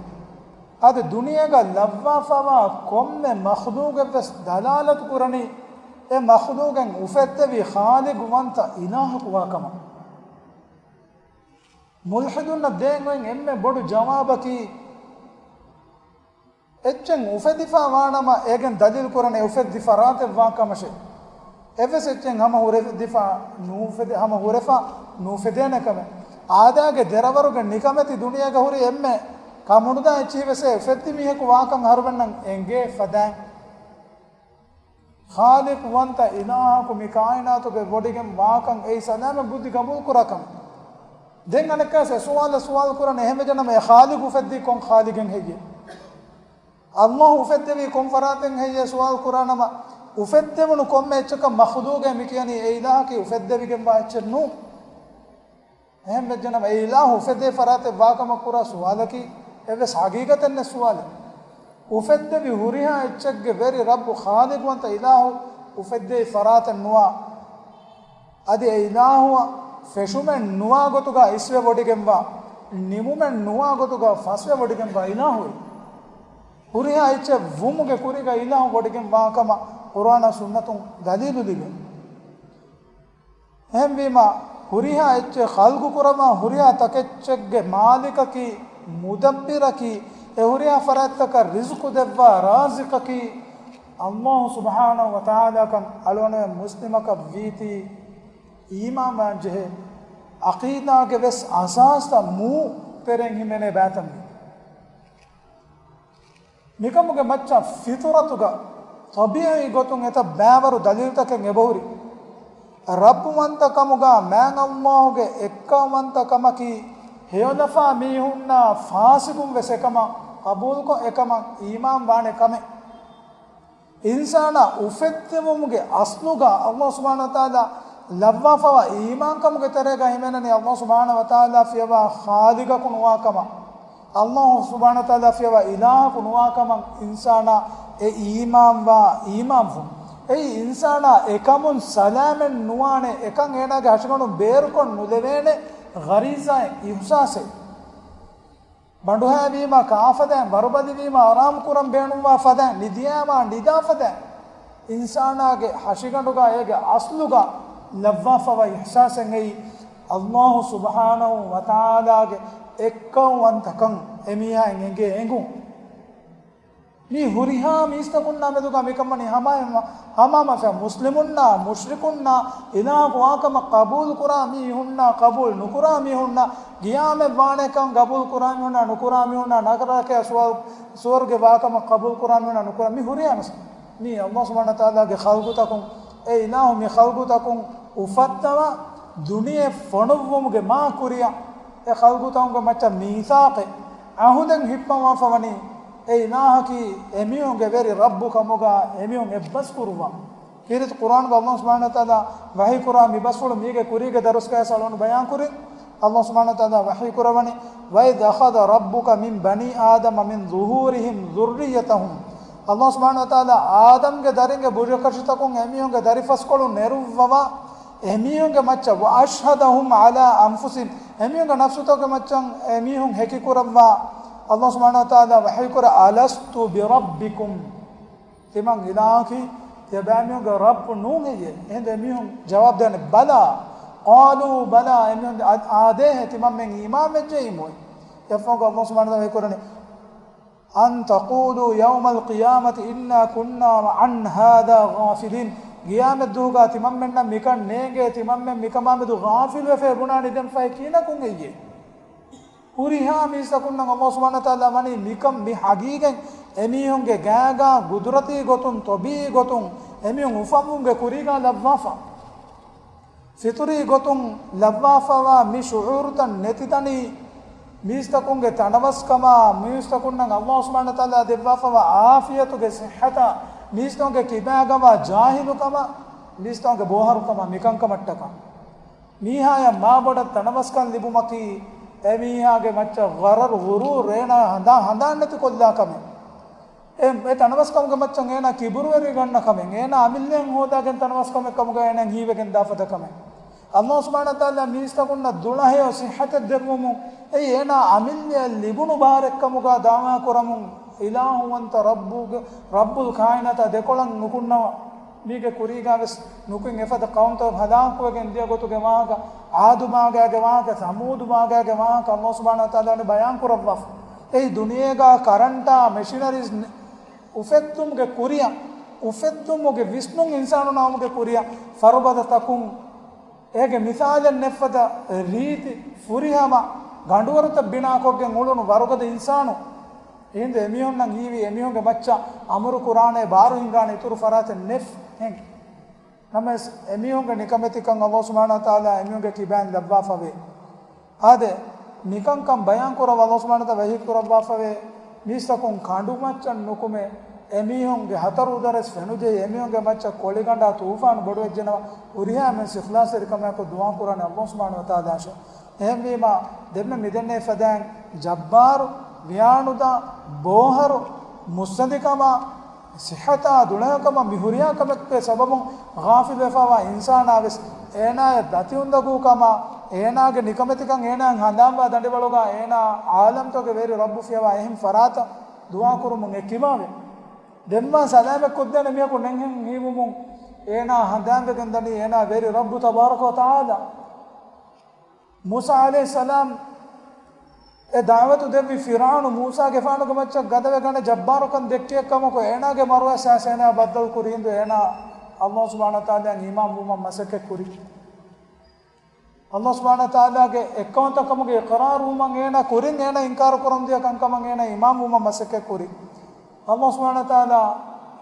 އަދި ދުނިޔޭގަ ލައްވާފަވާ ކޮންމެ މަޚްލޫޤެއްވެސް ދަލާލަތު ކުރަނީ އެ މަޚްލޫޤެއް އުފެއްދެވި ޚާލިޤުވަންތަ އިލާހަކު ވާކަމަށް. މުލްޙިދުންނަށް ދޭން އޮތް އެންމެ ބޮޑު ޖަވާބަކީ، އެއްޗެއް އުފެދިފަ ވާނަމަ، އޭގެން ދަލީލް ކުރަނީ އުފެއްދި ފަރާތެއް ވާކަމަށޭ. އެއްވެސް އެއްޗެއް ހަމަ ހުރެފަ ނޫފެދޭ، ހަމަ ހުރެފަ ނޫފެދޭނެ ކަމެއް. އާދައިގެ ދެރަވަރުގެ ނިކަމެތި ދުނިޔޭގަ ހުރި އެންމެ ކަމުނުދާ އެއްޗިހި ވެސް އެ އުފެއްދި މީހަކު ވާކަން އަހަރުމެންނަށް އެނގޭ ފަދައިން. ޚާލިޤުވަންތަ އިލާހަކު މި ކާއިނާތުގެ ވޮޑިގެން ވާކަން އެއީ ސަލާމަތް ބުއްދި ގަބޫލު ކުރާ ކަމެއް. ދެން އަނެއްކާސް އެ ސުވާލަށް ސުވާލު ކުރަން އެހެންވެއްޖެނަމަ އެ ޚާލިޤު އުފެއްދީ ކޮން ޚާލިޤެއް ހެއްޔޭ؟ ﷲ އުފެއްދެވީ ކޮން ފަރާތެއް ހެއްޔޭ ސުވާލު ކުރާނަމަ، އުފެއްދެވުނު ކޮންމެ އެއްޗަކަށް މަޚްލޫޤެއް މި ކިޔަނީ އެ އިލާހަކީ އުފެއްދެވިގެންވާ އެއްޗެއް ނޫން. އެހެންވެއްޖެނަމަ، އެ އިލާހު އުފެއްދޭ ފަރާތެއް ވާކަމަށް ކުރާ ސުވާލަކީ އެއްވެސް ހަގީގަތެއް ނެތް ސުވާލެއް. އުފެއްދެވި ހުރިހާ އެއްޗެއްގެ ވެރި ރައްބު ޚާލިޤުވަންތަ އިލާހު އުފެއްދެވި ފަރާތެއް ނުވާ، އަދި އެ އިލާހުއަށް ފެށުމެއް ނުވާ ގޮތުގަ އިސްވެ ވޮޑިގެންވާ، ނިމުމެއް ނުވާ ގޮތުގަ ފަސްވެ ވޮޑިގެންވާ އިލާހު އެއީ. ހުރިހާ އެއްޗެއް ވުމުގެ ކުރީގަ އިލާހު ވޮޑިގެން ވާކަމަށް ޤުރްއާނާ ސުންނަތުން ދަލީލު ލިބޭ. އެހެންވީމަ، ހުރިހާ އެއްޗެއް ޚަލްޤު ކުރައްވާ، ހުރިހާ ތަކެއްޗެއްގެ މާލިކަކީ، މުދައްބިރަކީ، އެ ހުރިހާ ފަރާތްތަކަށް ރިޒުޤު ދެއްވާ ރާޒިޤަކީ، ﷲ ސުބްޙާނަހޫ ވަތަޢާލާ ކަން އަޅުގަނޑުމެން މުސްލިމަކަށް ވީތީ، އީމާންވާން ޖެހޭ ޢަޤީދާގެ ވެސް އަސާސްތައް މޫ ތެރެއިން ހިމެނޭ ބައިތައް މީ. މިކަމުގެ މައްޗަށް ފިޠުރަތުގަ ޠަބީޢީ ގޮތުން އެތައް ބައިވަރު ދަލީލްތަކެއް އެބަހުރި. ރައްބުވަންތަކަމުގަ މާތް ﷲ ގެ އެއްކައުވަންތަކަމަކީ، ހެޔޮލަފާ މީހުންނާ ފާސިޤުން ވެސް އެކަމަށް ޤަބޫލުކޮށް، އެކަމަށް އީމާން ވާނެ ކަމެއް. އިންސާނާ އުފެއްދެވުމުގެ އަސްލުގަ ﷲ ސުބްޙާނަހޫ ވަތަޢާލާ ލައްވާފަވާ އީމާންކަމުގެ ތެރޭގަ ހިމެނެނީ ﷲ ސުބްޙާނަހޫ ވަތަޢާލާ ފިޔަވާ ޚާލިޤަކު ނުވާކަމަށް. ﷲ ސުބްޙާނަހޫ ވަތަޢާލާ ފިޔަވާ އިލާހަކު ނުވާކަމަށް އިންސާނާ އެ އީމާންވާ އީމާންވުން. އެއީ އިންސާނާ އެކަމުން ސަލާމަތް ނުވާނެ، އެކަން އޭނާގެ ހަށިގަނޑުން ބޭރުކޮށް ނުލެވޭނެ ޣަރީޒާއެއް، އިޙްސާސެއް. ބަނޑުހައިވީމާ ކާފަދައިން، ވަރުބަލިވީމާ އަރާމު ކުރަން ބޭނުންވާ ފަދައިން، ނިދިޔާމާ ނިދާފަދައިން، އިންސާނާގެ ހަށިގަނޑުގަ އޭގެ އަސްލުގަ ލައްވާފަވާ އިޙްސާސެއް އެއީ، ﷲ ސުބްޙާނަހޫ ވަތަޢާލާގެ އެއްކައުވަންތަކަން އެމީހާއަށް އެނގޭ އެނގުން. މި ހުރިހާ މީސްތަކުންނާ މެދުގަ މިކަންވަނީ ހަމަ، ހަމަ މަފެ މުސްލިމުންނާ މުޝްރިކުންނާ އިލާހަކު ވާކަމަށް ޤަބޫލު ކުރާ މީހުންނާ ޤަބޫލު ނުކުރާ މީހުންނާ، ޤިޔާމަތް ވާނެކަން ޤަބޫލު ކުރާ މީހުންނާ ނުކުރާ މީހުންނާ، ނަކަރާކެޔާ ސުވަރު، ސުވަރުގެ ވާކަމަށް ޤަބޫލު ކުރާ މީހުންނާ ނުކުރާ، މި ހުރިހާ މީސް، މީ ﷲ ސުބްޙާނަހޫ ވަތަޢާލާގެ ޚަލްޤުތަކުން، އެ އިލާހު މި ޚަލްޤުތަކުން އުފައްދަވާ ދުނިޔެ ފޮނުއްވުމުގެ މާ ކުރިއަށް އެ ޚަލްޤުތަކުންގެ މައްޗަށް މީސާޤެއް، ޢަހުދެއް ހިއްޕަވާފަވަނީ، އެ އިލާހަކީ އެމީހުންގެ ވެރި ރައްބު ކަމުގަ އެމީހުން އެއްބަސް ކުރުއްވާ. ކީރިތި ޤުރްއާނުގަ ﷲ ސުބްޙާނަހޫ ވަތަޢާލާ ވަޙީ ކުރާ މި ބަސްފުޅު މީގެ ކުރީގެ ދަރުސްގައި ސަޅުން ބަޔާން ކުރިން. ﷲ ސުބްޙާނަހޫ ވަތަޢާލާ ވަޙީ ކުރަވަނީ، "وَإِذْ أَخَذَ رَبُّكَ مِنْ بَنِي آدَمَ مِنْ ظُهُورِهِمْ ذُرِّيَّتَهُمْ." ﷲ ސުބްޙާނަހޫ ވަތަޢާލާ އާދަމްގެ ދަރިންގެ ބުރަކަށިތަކުން އެމީހުންގެ ދަރިފަސްކޮޅު ނެރުއްވަވާ، އެމީހުންގެ މައްޗަށް، "وَأَشْهَدَهُمْ عَلَىٰ أَنْفُسِهِمْ." އެމީހުންގެ ނަފްސުތަކުގެ މައްޗަށް އެމީހުން ހެކި ކުރައްވާ، ﷲ ސުބްޙާނަހޫ ވަތަޢާލާ ވަޙީ ކުރޭ، "أَلَسْتُ بِرَبِّكُمْ؟" ތިމަން އިލާހަކީ ތިޔަބައިމީހުންގެ ރައްބު ނޫން ހެއްޔޭ؟ އެހިނދު އެމީހުން ޖަވާބު ދޭނެ، "بَلَىٰ، قَالُوا بَلَىٰ، އެމީހުން އާދޭހޭ، ތިމަންމެން އީމާން ވެއްޖެއީމުވެ. އެއަށްފަހުގަ ﷲ ސުބްޙާނަހޫ ވަތަޢާލާ ވަޙީކުރަނީ، أَن تَقُولُوا يَوْمَ الْقِيَامَةِ إِنَّا كُنَّا عَنْ هَٰذَا غَافِلِينَ. ޤިޔާމަތްދުވަހުގަ ތިމަންމެންނަށް މިކަން ނޭނގޭ، ތިމަންމެން މިކަމާމެދު ޣާފިލުވެފައޭ ބުނާނީ ދެން ފަހެ ކިހިނަކުން ހެއްޔޭ؟ ހުރިހާ މީސްތަކުންނަށް ﷲ ސުބްޙާނަހޫ ވަތަޢާލާ ވަނީ މިކަން މި ޙަޤީޤަތް އެމީހުންގެ ގާގާ ޤުދުރަތީ ގޮތުން، ޠަބީޢީ ގޮތުން އެމީހުން އުފަންވުމުގެ ކުރީގާ ލައްވާފަ. ފިޠުރީ ގޮތުން ލައްވާފަވާ މި ޝުޢޫރުތައް ނެތިދަނީ، މީސްތަކުންގެ ތަނަވަސްކަމާ، މީސްތަކުންނަށް ﷲ ސުބްޙާނަހޫ ވަތަޢާލާ ދެއްވާފަވާ ޢާފިޔަތުގެ ޞިއްޙަތާ، މީސްތަކުންގެ ކިބާގަވާ ޖާހިލުކަމާ، މީސްތަކުންގެ ބޯހަރުކަމާ، މިކަންކަމަށްޓަކާ. މީހާޔަށް މާބޮޑަށް ތަނަވަސްކަން ލިބުމަކީ، އެމީހާގެ މައްޗަށް ޣަރަރު، ޣުރޫރު، އޭނާ ހަނދާ، ހަނދާން ނެތިކޮށްލާ ކަމެއް. އެ، އެ ތަނަވަސްކަމުގެ މައްޗަށް އޭނާ ކިބުރުވެރިވެގަންނަ ކަމެއް، އޭނާ އަމިއްލައަށް ހޯދާގެން ތަނަވަސްކަމެއް ކަމުގަ އޭނާއަށް ހީވެގެން ދާފަދަ ކަމެއް. ﷲ ސުބްޙާނަހޫ ވަތަޢާލާ މީސްތަކުންނަށް ދުޅަހެޔޮ ޞިއްޙަތެއް ދެއްވުމުން، އެއީ އޭނާ އަމިއްލައަށް ލިބުނު ބާރެއް ކަމުގަ ދަޢުވާ ކުރަމުން، އިލާހުވަންތަ ރައްބުގެ، ރައްބުލް ކާއިނާތާ ދެކޮޅަށް ނުކުންނަވާ. މީގެ ކުރީގާވެސް ނުކުތް އެފަދަ ޤައުމުތައް ހަލާކުވެގެން ދިޔަ ގޮތުގެ ވާހަކަ، ޢާދު މާގާގެ ވާހަކަ، ސަމޫދު މާގާގެ ވާހަކަ ﷲ ސުބްޙާނަހޫ ވަތަޢާލާ ވަނީ ބަޔާން ކުރައްވާފަ. އެއީ ދުނިޔޭގާ ކަރަންޓާ މެޝިނަރީސް ނެ-، އުފެއްދުމުގެ ކުރިއަށް، އުފެއްދުމުގެ ވިސްނުން އިންސާނުންނާ އުމުގެ ކުރިއަށް ފަރުބަދަތަކުން، އޭގެ މިސާލެއް ނެތްފަދަ ރީތި ފުރިހަމަ ގަނޑުވަރުތައް ބިނާކޮށްގެން އުޅުނު ވަރުގަދަ އިންސާނު. އެހިނދު އެމީހުންނަށް ހީވީ އެމީހުންގެ މައްޗަށް އަމުރު ކުރާނޭ، ބާރު ހިންގާނެ އިތުރު ފަރާތެއް ނެތް ހެން. ނަމަވެސް އެމީހުންގެ ނިކަމެތިކަން ﷲ ސުބްޙާނަހޫ ވަތަޢާލާ އެމީހުންގެ ކިބައިން ލައްވާފަވޭ. އާދެ، މިކަންކަން ބަޔާން ކުރައްވާ ﷲ ސުބްޙާނަހޫ ވަތަޢާލާ ވަޙީ ކުރައްވާފަވޭ، މީސްތަކުން ކަނޑުމައްޗަށް ނުކުމެ، އެމީހުންގެ ހަތަރު އުދަރެސް ފެނުޖެހި، އެމީހުންގެ މައްޗަށް ކޮޅިގަނޑާ ތޫފާނު ބޮޑުވެއްޖެނަމަ، ހުރިހާ އެންމެން އިޚްލާޞްތެރިކަމާއެކު ދުޢާ ކުރާނެ ﷲ ސުބްޙާނަހޫ ވަތަޢާލާއަށް. އެހެންވީމާ، ދެންމެ މިދެންނެވި ފަދައިން ޖައްބާރު، ވިޔާނުދާ، ބޯހަރު، މުއްސަނދިކަމާ، ޞިއްޙަތާ، ދުޅަހެޔޮކަމާ މި ހުރިހާ ކަމެއްގެ ސަބަބުން ޣާފިލުވެފަވާ އިންސާނާވެސް އޭނާޔަށް ދަތި އުނދަގޫކަމާ، އޭނާގެ ނިކަމެތިކަން އޭނާއަށް ހަނދާންވާ ދަނޑިވަޅުގަ އޭނާ ޢާލަމްތަކުގެ ވެރި ރައްބު ފިޔަވާ އެހެން ފަރާތަށް ދުޢާ ކުރުމުން އެ ކިބާވޭ. ދެންމާ ސަލާމަތް ކޮށްދޭނެ މީހަކު ނެތްހެން ހީވުމުން އޭނާ ހަނދާންވެގެން ދަނީ އޭނާ ވެރި ރައްބު ތަބާރަކަ ވަތަޢާލާ. މޫސާ ޢަލައިހިއްސަލާމް އެ ދަޢުވަތު ދެއްވި ފިރްޢައުނު މޫސާގެފާނުގެ މައްޗަށް ގަދަވެގަނެ ޖައްބާރުކަން ދެއްކިއެއްކަމަކު، އޭނާގެ މަރުވެސް އޭނާ ބައްދަލުކުރި ހިނދު އޭނާ ﷲ ސުބްޙާނަހޫ ވަތަޢާލާއަށް އީމާންވުމަށް މަސައްކަތްކުރި. ﷲ ސުބްޙާނަހޫ ވަތަޢާލާގެ އެއްކައުވަންތަކަމުގެ އިޤްރާރުވުމަށް އޭނާ ކުރިން އޭނާ އިންކާރު ކުރަމުންދިޔަ ކަންކަމަށް އޭނާ އީމާންވުމަށް މަސައްކަތްކުރި. ﷲ ސުބްޙާނަހޫ ވަތަޢާލާ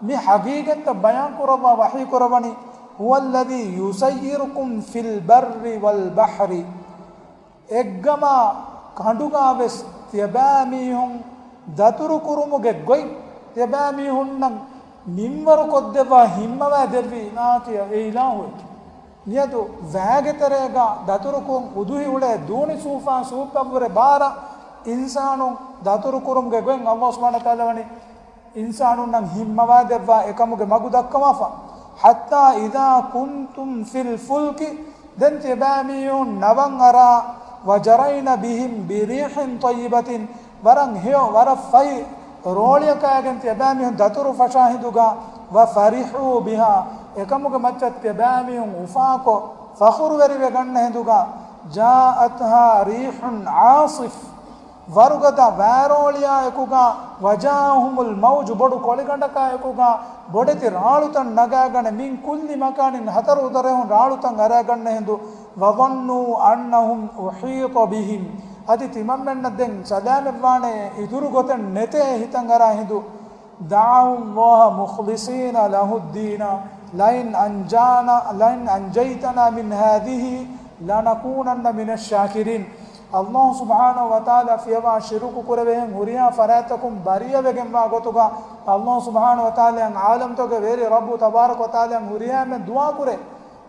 މި ޙަޤީޤަތްތައް ބަޔާން ކުރައްވާ ވަޙީ ކުރައްވަނީ، هُوَ الَّذِي يُسَيِّرُكُمْ فِي الْبَرِّ وَالْبَحْرِ. އެއްގަމާ ކަނޑުގާވެސް ތިޔަބައިމީހުން ދަތުރުކުރުމުގެ ގޮތް ތިޔަބައިމީހުންނަށް މިންވަރުކޮށްދެއްވާ ހިންމަވާ ދެއްވީ އިނާތި އެ އިލާހު. މިއަދު ވައިގެ ތެރޭގަ ދަތުރުކުރުން އުދުހި އުޅޭ ދޫނި ސޫފާ ސޫއްޕަށްވުރެ ބާރަށް އިންސާނުން ދަތުރުކުރުމުގެ ގޮތް ﷲ ސުބްޙާނަހޫ ވަތަޢާލާ ވަނީ އިންސާނުންނަށް ހިންމަވާ ދެއްވާ އެކަމުގެ މަގު ދައްކަވާފަ. حَتَّىٰ إِذَا كُنتُمْ فِي الْفُلْكِ، ދެން ތިޔަބައިމީހުން ނަވަން އަރާ، وَجَرَيْنَ بِهِمْ بِرِيحٍ طَيِّبَةٍ، ވަރަށް ހެޔޮ، ވަރަށް ފަހި ރޯޅިއަކާގެން ތިޔަބައިމީހުން ދަތުރު ފަށާ ހިނދުގަ، وَفَرِحُوا بِهَا، އެކަމުގެ މައްޗަށް ތިޔަބައިމީހުން އުފާކޮށް، ފަޚުރުވެރިވެގަންނަ ހިނދުގަ، جَاءَتْهَا رِيحٌ عَاصِفٌ، ވަރުގަދަ ވައިރޯޅިއާ އެކުގަ، وَجَاءَهُمُ الْمَوْجُ، ބޮޑު ކޮޅިގަނޑަކާ އެކުގަ، ބޮޑެތި ރާޅުތައް ނަގާގަނެ، مِنْ كُلِّ مَكَانٍ، ހަތަރު އުދަރެހުން ރާޅުތައް އަރާގަންނަ ހިނދު، وَظَنُّوا أَنَّهُمْ أُحِيطَ بِهِمْ، އަދި ތިމަންމެންނަށް ދެން ސަލާމަތްވާނެ، އިތުރު ގޮތެއް ނެތޭ ހިތަށް އަރާ ހިނދު، دَعَوُا اللَّهَ مُخْلِصِينَ لَهُ الدِّينَ لَئِنْ أَنْجَانَا، لَئِنْ أَنْجَيْتَنَا مِنْ هَٰذِهِ لَنَكُونَنَّ مِنَ الشَّاكِرِينَ. ﷲ ސުބްޙާނަހޫ ވަތަޢާލާ ފިޔަވާ ޝިރުކު ކުރެވޭހެން ހުރިހާ ފަރާތްތަކުން ބަރީއަވެގެންވާ ގޮތުގަ، ﷲ ސުބްޙާނަހޫ ވަތަޢާލާއަށް ޢާލަމްތަކުގެ ވެރި ރައްބު ތަބާރަކަ ވަތަޢާލާއަށް ހުރިހާ އެންމެން ދުޢާކުރޭ،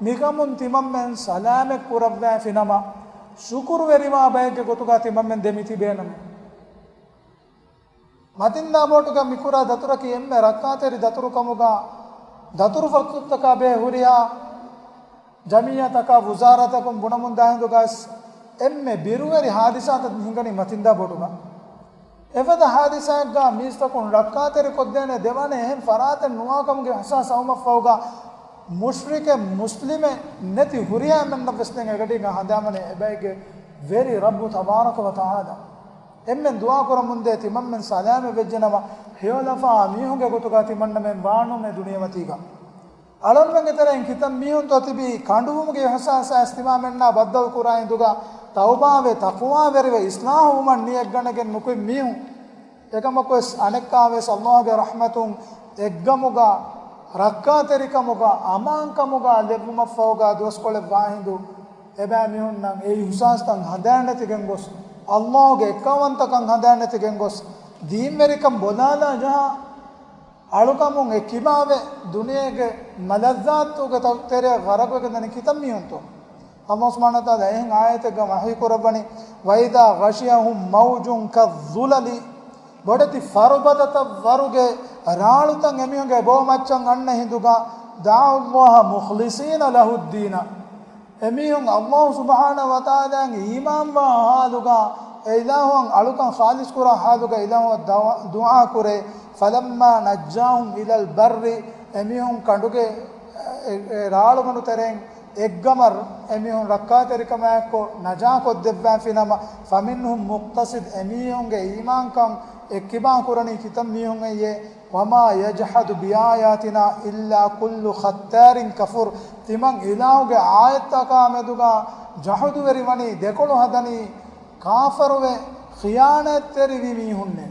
މިކަމުން ތިމަންމެން ސަލާމަތް ކުރައްވައިފިނަމަ، ޝުކުރުވެރިވާ ބައެއްގެ ގޮތުގަ ތިމަންމެން ދެމިތިބޭނަމޭ. މަތިންދާ ބޯޓުގަ މިކުރާ ދަތުރަކީ އެންމެ ރައްކާތެރި ދަތުރުކަމުގަ، ދަތުރުފަތުރުތަކާ ބެހޭ ހުރިހާ ޖަމިއްޔާތަކާ ވުޒާރާތަކުން ބުނަމުންދާ ހިނދުގަސް އެންމެ ބިރުވެރި ހާދިސާތައް ހިނގަނީ މަތިންދާ ބޯޓުގަ. އެފަދަ ހާދިސާއެއްގަ މީސްތަކުން ރައްކާތެރިކޮށްދޭނެ ދެވަނަ އެހެން ފަރާތެއް ނުވާކަމުގެ އިޙްސާސް އައުމަށްފަހުގަ، މުޝްރިކެއް މުސްލިމެއް ނެތި ހުރިހާ އެންމެންނަށް ވެސް ދެން އެގަޑީގަ ހަނދާންވަނީ އެބައިގެ ވެރި ރައްބު ތަބާރަކަ ވަ ތަޢާލާ. އެންމެން ދުޢާ ކުރަމުންދޭ ތިމަންމެން ސަލާމަތް ވެއްޖެނަމަ، ހެޔޮލަފާ މީހުންގެ ގޮތުގަ ތިމަންނަމެން ވާނުމޭ ދުނިޔެމަތީގަ. އަޅުންމެންގެ ތެރެއިން ކިތައް މީހުންތޯ ތިބީ ކަނޑުވުމުގެ އިޙްސާސާ ތިމާމެންނާ ބައްދަލު ކުރާ އިނދުގަ، ތައުބާވެ، ތަޤްވާވެރިވެ، އިޞްލާޙުވުމަށް ނިޔަތްގަނެގެން ނުކުތް މީހުން. އެކަމަކުވެސް އަނެއްކާވެސް ﷲ ގެ ރަޙްމަތުން އެއްގަމުގަ، ރައްކާތެރިކަމުގަ، އަމާންކަމުގަ ލެއްވުމަށްފަހުގަ ދުވަސްކޮޅެއް ވާހިނދު، އެބައިމީހުންނަށް އެ އިޙްސާސްތައް ހަނދާންނެތިގެން ގޮސް، ﷲ ގެ އެއްކައުވަންތަކަން ހަނދާންނެތިގެން ގޮސް، ދީންވެރިކަން ބޮލާލާ ޖަހާ، އަޅުކަމުން އެ ކިބާވެ، ދުނިޔޭގެ މަލައްޒާތުގެ ތަ-، ތެރެއަށް ޣަރަޤުވެގެން ދަނީ ކިތައް މީހުންތޯ؟ ﷲ ސުބްޙާނަހޫ ވަތަޢާލާ އެހެން އާޔަތެއްގަ ވަޙީ ކުރައްވަނީ، وَإِذَا غَشِيَهُمْ مَوْجٌ كَالظُّلَلِ، ބޮޑެތި ފަރުބަދަތައް ވަރުގެ ރާޅުތައް އެމީހުންގެ ބޯމައްޗަށް އަންނަ ހިނދުގަ، دَعَوُا اللَّهَ مُخْلِصِينَ لَهُ الدِّينَ. އެމީހުން ﷲ ސުބްޙާނަހޫ ވަތަޢާލާއަށް އީމާންވާ ޙާލުގަ، އެ އިލާހުއަށް އަޅުކަން ޚާލިޞްކުރާ ޙާލުގަ އިލާހުއަށް ދަޢު-، ދުޢާ ކުރޭ. فَلَمَّا نَجَّاهُمْ إِلَى الْبَرِّ، އެމީހުން ކަނޑުގެ އެ، އެ ރާޅުގަނޑު ތެރެއިން އެއްގަމަށް އެމީހުން ރައްކާތެރިކަމާއެއްކޮށް ނަޖާކޮށްދެއްވާފިނަމަ، فَمِنْهُمْ مُقْتَصِدٌ، އެމީހުންގެ އީމާންކަން އެއްކިބާ ކުރަނީ ކިތައް މީހުން އެއްޔޭ؟ وَمَا يَجْحَدُ بِآيَاتِنَا إِلَّا كُلُّ خَتَّارٍ كَفُورٍ. ތިމަން އިލާހުގެ އާޔަތްތަކާ މެދުގަ ޖަހުދުވެރިވަނީ، ދެކޮޅު ހަދަނީ، ކާފަރުވެ، ޚިޔާނާތްތެރިވި މީހުންނޭ.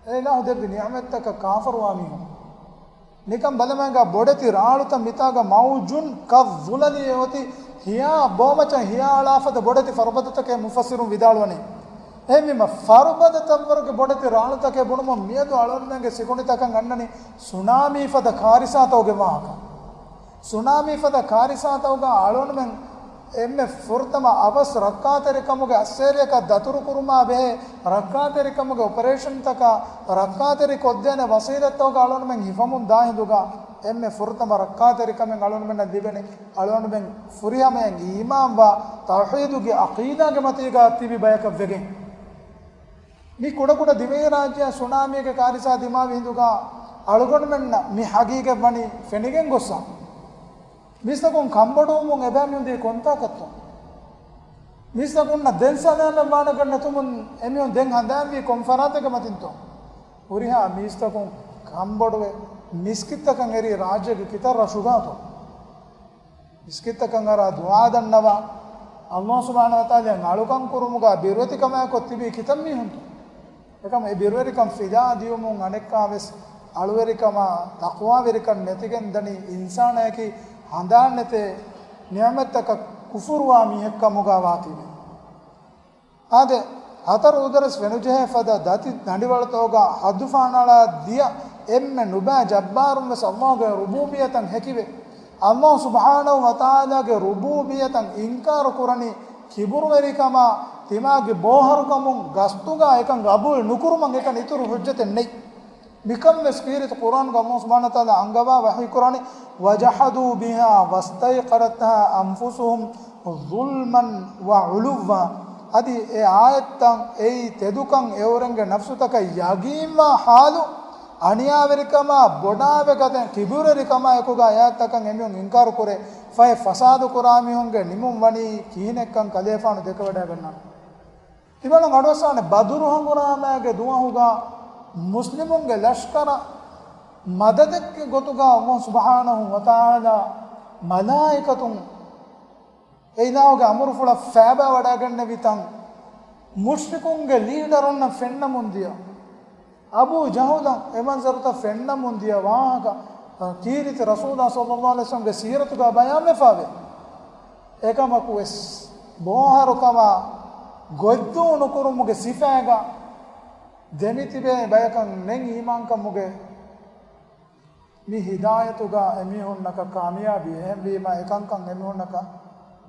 އެ އިލާހު ދެއްވި ނިޢުމަތްތަކަށް ކާފަރުވާ މީހުން. ނިކަން ބަލަމާގާ ބޮޑެތި ރާޅުތައް މިތާގަ مَوْجٌ كَالظُّلَلِ އޮތީ ހިޔާ ބޯމައްޗަށް ހިޔާ އަޅާފަދަ ބޮޑެތި ފަރުބަދަތަކޭ މުފައްސިރުން ވިދާޅުވަނީ. އެހެންވީމަ، ފަރުބަދަތައްވަރުގެ ބޮޑެތި ރާޅުތަކޭ ބުނުމުން މިއަދު އަޅުންމެންގެ ސިކުނޑިތަކަށް އަންނަނީ ސުނާމީ ފަދަ ކާރިސާތަކުގެ ވާހަކަ. ސުނާމީ ފަދަ ކާރިސާތަކުގަ އަޅުންމެން އެންމެ ފުރަތަމަ އަވަސް ރައްކާތެރިކަމުގެ އައްސޭރިއަކަށް ދަތުރުކުރުމާ ބެހޭ، ރައްކާތެރިކަމުގެ އޮޕަރޭޝަންތަކާ، ރައްކާތެރި ކޮށްދޭނެ ވަސީލަތްތަކުގަ އަޅުންމެން ހިފަމުން ދާ ހިނދުގަ، އެންމެ ފުރަތަމަ ރައްކާތެރިކަމެއް އަޅުންމެންނަށް ލިބެނީ، އަޅުންމެން ފުރިހަމަޔަށް އީމާންވާ ތައުޙީދުގެ ޢަޤީދާގެ މަތީގަ ތިބި ބަޔަކަށް ވެގެން. މި ކުޑަކުޑަ ދިވެހިރާއްޖެއަށް ސުނާމީގެ ކާރިސާ ދިމާވި ހިނދުގަ އަޅުގަނޑުމެންނަށް މި ޙަޤީޤަތް ވަނީ ފެނިގެން ގޮއްސަ. މީސްތަކުން ކަންބޮޑުވުމުން އެބައިމީހުން ދިޔަ ކޮންތާކަށްތޯ؟ މީސްތަކުންނަށް ދެން ސަލާމަތް ވާނެކަން ނެތުމުން އެމީހުން ދެން ހަނދާންވީ ކޮން ފަރާތެއްގެ މަތިންތޯ؟ ހުރިހާ މީސްތަކުން ކަންބޮޑުވެ މިސްކިތްތަކަށް އެރީ ރާއްޖޭގެ ކިތައް ރަށުގާތޯ؟ މިސްކިތްތަކަށް އަރާ ދުޢާ ދަންނަވާ، ﷲ ސުބްޙާނަހޫ ވަތަޢާލާއަށް އަޅުކަން ކުރުމުގަ ބިރުވެތިކަމާއެކޮށް ތިބީ ކިތައް މީހުންތޯ؟ އެކަމަށް އެ ބިރުވެރިކަން ފިލާ ދިޔުމުން އަނެއްކާވެސް އަޅުވެރިކަމާ ތަޤްވާވެރިކަން ނެތިގެން ދަނީ އިންސާނާއަކީ ހަނދާންނެތޭ ނިޢުމަތްތަކަށް ކުފުރުވާ މީހެއްކަމުގަ ވާތީވެ. އާދެ، ހަތަރު އުދަރެސް ފެނުޖެހޭ ފަދަ ދަތި ދަނޑިވަޅުތަކުގަ ހައްދުފަހަނަޅާ ދިޔަ އެންމެ ނުބައި ޖައްބާރުން ވެސް ﷲ ގެ ރުބޫބިއްޔަތަށް ހެކިވެ، ﷲ ސުބްޙާނަހޫ ވަތަޢާލާގެ ރުބޫބިއްޔަތަށް އިންކާރު ކުރަނީ ކިބުރުވެރިކަމާ، ތިމާގެ ބޯހަރުކަމުން ގަސްތުގަ އެކަން ގަބޫލު ނުކުރުމަށް އެކަން އިތުރު ޙުއްޖަތެއް ނެތް. މިކަން ވެސް ކީރިތި ޤުރްއާންގަ ﷲ ސުބްޙާނަހޫ ވަތަޢާލާ އަންގަވާ ވަޙީ ކުރާނީ، وَجَحَدُوا بِهَا وَاسْتَيْقَنَتْهَا أَنْفُسُهُمْ ظُلْمًا وَعُلُوًّا. އަދި އެ އާޔަތްތައް އެއީ ތެދުކަން އެއުރެންގެ ނަފްސުތަކަށް ޔަގީންވާ ޙާލު، އަނިޔާވެރިކަމާ ބޮޑާވެގަތެން ކިބުރުވެރިކަމާ އެކުގަ އާޔަތްތަކަށް އެމީހުން އިންކާރު ކުރޭ، ފަހެ ފަސާދަ ކުރާ މީހުންގެ ނިމުން ވަނީ ކިހިނެއްކަން ކަލޭފާނު ދެކެވަޑައިގަންނާނެ. ތިބަލަން އަޑުއައްސާނެ ބަދުރު ހަނގުރާމައިގެ ދުވަހުގަ މުސްލިމުންގެ ލަޝްކަރަށް މަދަދެއްގެ ގޮތުގަ ﷲ ސުބްޙާނަހޫ ވަތަޢާލާ މަލާއިކަތުން އެ އިލާހުގެ އަމުރުފުޅަށް ފައިބާވަޑައިގެންނެވި ތަން މުޝްރިކުންގެ ލީޑަރުންނަށް ފެންނަމުން ދިޔަ. އަބޫ ޖަހުލަށް އެ މަންޒަރުތައް ފެންނަމުން ދިޔަ ވާހަކަ، ކީރިތި ރަސޫލާ ޞައްލައްލާހު ޢަލައިހި ވަސައްލަމްގެ ސީރަތުގަ ބަޔާންވެފައެވެ. އެކަމަކުވެސް، ބޯހަރުކަމާ ގޮތްދޫ ނުކުރުމުގެ ސިފައިގަ ދެމިތިބޭ ބަޔަކަށް ނެތް އީމާންކަމުގެ މި ހިދާޔަތުގަ އެމީހުންނަކަށް ކާމިޔާބީ. އެހެންވީމަ، އެކަންކަން އެމީހުންނަކަށް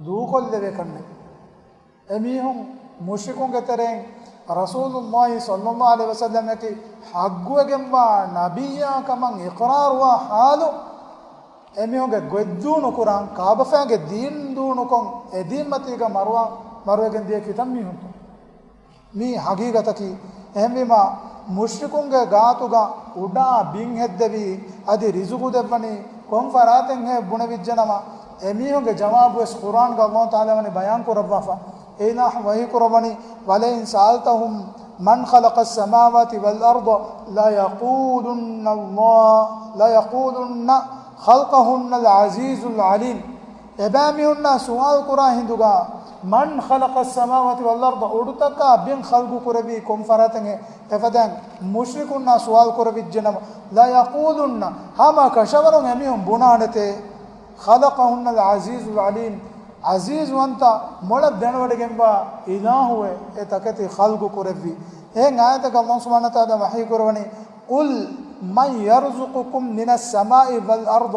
ދޫކޮށްލެވޭކަށްނެތް. އެމީހުން މުޝްރިކުންގެ ތެރެއިން ރަސޫލުﷲ ޞައްލައްލާހު ޢަލައިހި ވަސައްލަމަކީ ޙައްޤުވެގެންވާ ނަބިއްޔާ ކަމަށް އިޤްރާރުވާ ޙާލު، އެމީހުންގެ ގޮތްދޫ ނުކުރާން، ކާބަފައިގެ ދީން ދޫ ނުކޮށް، އެ ދީންމަތީގަ މަރުވާ، މަރުވެގެން ދިޔަ ކިތައް މީހުންތޯ؟ މީ ޙަޤީޤަތަކީ. އެހެންވީމަ، މުޝްރިކުންގެ ގާތުގަ އުޑާ ބިން ހެއްދެވީ، އަދި ރިޒުގު ދެއްވަނީ ކޮން ފަރާތެއްހޭ ބުނެވިއްޖެނަމަ، އެމީހުންގެ ޖަވާބުވެސް ޤުރްއާންގަ ﷲ ތަޢާލާ ވަނީ ބަޔާން ކުރައްވާފަ. އެ އިލާހު ވަޙީ ކުރައްވަނީ، وَلَئِنْ سَأَلْتَهُمْ مَنْ خَلَقَ السَّمَاوَاتِ وَالْأَرْضَ لَيَقُولُنَّ اللَّهُ، لَيَقُولُنَّ خَلَقَهُنَّ الْعَزِيزُ الْعَلِيمُ. އެބައިމީހުންނާ ސުވާލު ކުރާ ހިނދުގަ، مَنْ خَلَقَ السَّمَاوَاتِ وَالْأَرْضَ، އުޑުތަކާ ބިން ޚަލްޤު ކުރެއްވީ ކޮން ފަރާތެއްހޭ؟ އެފަދައިން މުޝްރިކުންނާ ސުވާލު ކުރެވިއްޖެނަމަ، لَيَقُولُنَّ، ހަމަ ކަށަވަރުން އެމީހުން ބުނާނެތޭ، خَلَقَهُنَّ الْعَزِيزُ الْعَلِيمُ، ޢަޒީޒުވަންތަ މޮޅަށް ދެނެވޮޑިގެންވާ އިލާހުވެ އެ ތަކެތި ޚަލްޤު ކުރެއްވި. އެހެން އާޔަތަކަށް ﷲ ސުބްޙާނަހޫ ވަތަޢާލާ ވަޙީ ކުރައްވަނީ، قُلْ مَنْ يَرْزُقُكُمْ مِنَ السَّمَاءِ وَالْأَرْضِ،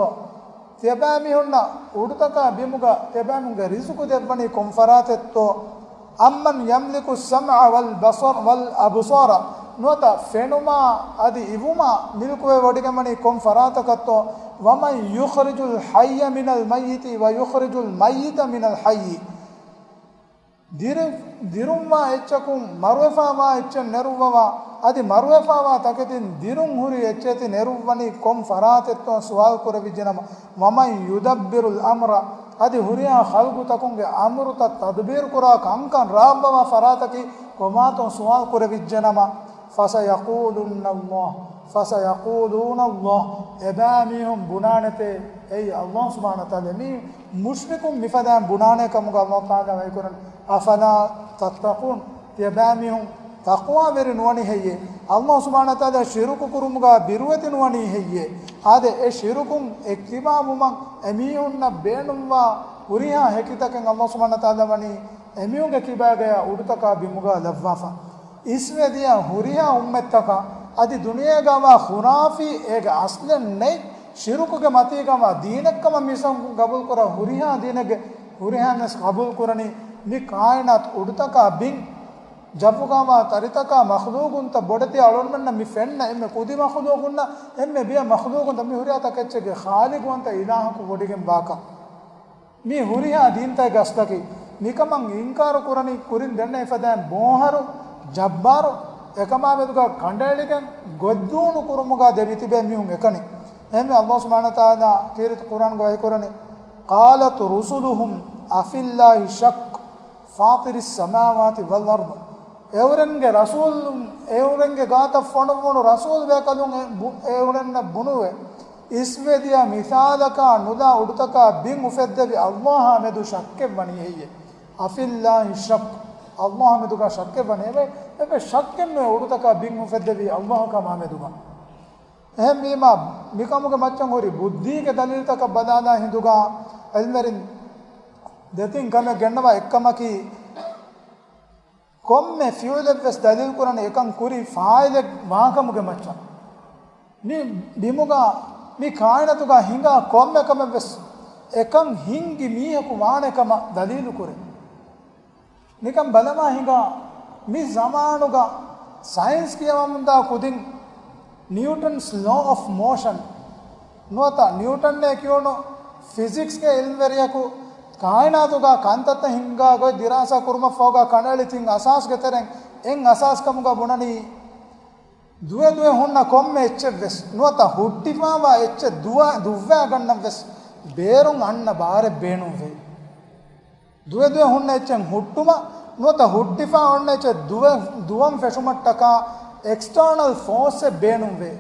ތިޔަބައިމީހުންނަށް އުޑުތަކާ ބިމުގަ ތިޔަބައިމީހުންގެ ރިޒުޤު ދެއްވަނީ ކޮން ފަރާތެއްތޯ؟ أَمَّنْ يَمْلِكُ السَّمْعَ وَالْبَصَرَ وَالْأَبْصَارَ، ނުވަތަ ފެނުމާ އަދި އިވުމާ މިލްކުވެ ވޮޑިގެންވަނީ ކޮން ފަރާތަކަށްތޯ؟ وَمَنْ يُخْرِجُ الْحَيَّ مِنَ الْمَيِّتِ وَيُخْرِجُ الْمَيِّتَ مِنَ الْحَيِّ. ދިރި-، ދިރުންވާ އެއްޗަކުން މަރުވެފާވާ އެއްޗެއް ނެރުއްވަވާ، އަދި މަރުވެފާވާ ތަކެތިން ދިރުން ހުރި އެއްޗެތި ނެރުއްވަނީ ކޮން ފަރާތެއްތޯ ސުވާލު ކުރެވިއްޖެނަމަ، وَمَنْ يُدَبِّرُ الْأَمْرَ، އަދި ހުރިހާ ޚަލްޤުތަކުންގެ އަމުރުތައް ތަދުބީރު ކުރާ ކަންކަން ރާވައްވާ ފަރާތަކީ ކޮބާތޯ ސުވާލު ކުރެވިއްޖެނަމަ، فَسَيَقُولُنَّ اللَّهُ، فَسَيَقُولُونَ اللَّهُ، އެބައިމީހުން ބުނާނެތޭ، އެއީ ﷲ ސުބްޙާނަހޫ ވަތަޢާލާ މި މުޝްރިކުން މިފަދައިން ބުނާނޭ ކަމުގަ ﷲ ތަޢާލާ ވަޙީކުރަން، أَفَلَا تَتَّقُونَ، ތިޔަބައިމީހުން ތަޤްވާވެރި ނުވަނީ ހެއްޔޭ؟ ﷲ ސުބްޙާނަހޫ ވަތަޢާލާ ޝިރުކު ކުރުމުގަ ބިރުވެތި ނުވަނީ ހެއްޔޭ؟ އާދެ، އެ ޝިރުކުން އެއްކިބާވުމަށް އެމީހުންނަށް ބޭނުންވާ ހުރިހާ ހެކިތަކެއް ﷲ ސުބްޙާނަހޫ ވަތަޢާލާ ވަނީ އެމީހުންގެ ކިބާގަޔާ އުޑުތަކާ ބިމުގަ ލައްވާފަ. އިސްވެ ދިޔަ ހުރިހާ އުއްމަތްތަކަށް އަދި ދުނިޔޭގަވާ ޚުރާފީ އޭގެ އަސްލެއް ނެތް ޝިރުކުގެ މަތީގަވާ ދީނެއްކަމަށް މިސަން ގަބޫލުކުރާ ހުރިހާ ދީނެއްގެ ހުރިހާންވެސް ގަބޫލުކުރަނީ މި ކާއިނާތު އުޑުތަކާ ބިން ޖައްވުގަވާ ތަރިތަކާ މަޚްލޫގުންތައް ބޮޑެތި އަޅުންމެންނަށް މި ފެންނަ އެންމެ ކުދި މަޚްލޫގުންނަށް އެންމެ ބިޔަ މަޚްލޫގުންތައް މި ހުރިހާ ތަކެއްޗެއްގެ ޚާލިޤުވަންތަ އިލާހަކު ވޮޑިގެން ވާކަން. މި ހުރިހާ ދީންތައް ގަސްތަކީ މިކަމަށް އިންކާރު ކުރަނީ ކުރިން ދެންނެވި ފަދައިން ބޯހަރު، ޖައްބާރު، އެކަމާމެދުގަ ކަނޑައެޅިގެން ގޮތްދޫނު ކުރުމުގަ ދެމިތިބޭ މީހުން އެކަނި. އެހެންވެ ﷲ ސުބްޙާނަހޫ ވަތަޢާލާ ކީރިތި ޤުރްއާންގަ ވަޙީކުރަނީ، قَالَتْ رُسُلُهُمْ أَفِي اللَّهِ شَكٌّ فَاطِرِ السَّمَاوَاتِ وَالْأَرْضِ. އެއުރެންގެ ރަސޫލުން، އެއުރެންގެ ގާތަށް ފޮނުއްވުނު ރަސޫލު ބޭކަލުން އެ ބު-، އެއުރެންނަށް ބުނުވޭ، އިސްވެދިޔަ މިސާލަކާ ނުލާ އުޑުތަކާ ބިން އުފެއްދެވި ﷲ އާ މެދު ޝައްކެއް ވަނީ ހެއްޔޭ؟ أَفِي اللَّهِ شَكٌّ. ﷲ އާ މެދުގަ ޝައްކެއް ވަނީ؟ އެވެ-، އެވެ ޝައްކެއް ނުވޭ އުޑުތަކާ ބިން އުފެއްދެވި ﷲ ކަމާ މެދުގަ. އެހެންވީމާ، މިކަމުގެ މައްޗަށް ހުރި ބުއްދީގެ ދަލީލުތަކަށް ބަލާލާ ހިނދުގަ އިލްމުވެރިން ދެތިން ކަމެއް ގެންނަވާ. އެއްކަމަކީ، ކޮންމެ ފިޢުލެއްވެސް ދަލީލުކުރަނީ އެކަން ކުރި ފާޢިލެއް ވާކަމުގެ މައްޗަށް. މި ބިމުގަ، މި ކާއިނާތުގަ ހިނގާ ކޮންމެ ކަމެއްވެސް އެކަން ހިންގި މީހަކު ވާނެ ކަމަށް ދަލީލުކުރޭ. ނިކަން ބަލަމާ ހިނގާ، މި ޒަމާނުގަ ސައިންސް ކިޔަވަމުންދާ ކުދިން، Newton's law of motion ނުވަތަ ނިއުޓަންއޭ ކިޔުނު ފިޒިކްސްގެ އިލްމުވެރިޔަކު ކާއިނާތުގަ ކަންތައްތައް ހިންގާ ގޮތް ދިރާސާ ކުރުމަށްފަހުގަ ކަނޑައެޅި ތިން އަސާސްގެ ތެރެއިން އެއް އަސާސް ކަމުގަ ބުނަނީ، ދުވެ ދުވެ ހުންނަ ކޮންމެ އެއްޗެއްވެސް ނުވަތަ ހުއްޓިފާވާ އެއްޗެއް ދުވަ-، ދުއްވާގަންނަންވެސް ބޭރުން އަންނަ ބާރެއް ބޭނުންވޭ. ދުވެ ދުވެ ހުންނަ އެއްޗެއް ހުއްޓުމަށް ނުވަތަ ހުއްޓިފާ އޮންނަ އެއްޗެއް ދުވެ-، ދުވަން ފެށުމަށްޓަކާ އެކްސްޓާނަލް ފޯސްއެއް ބޭނުންވޭ.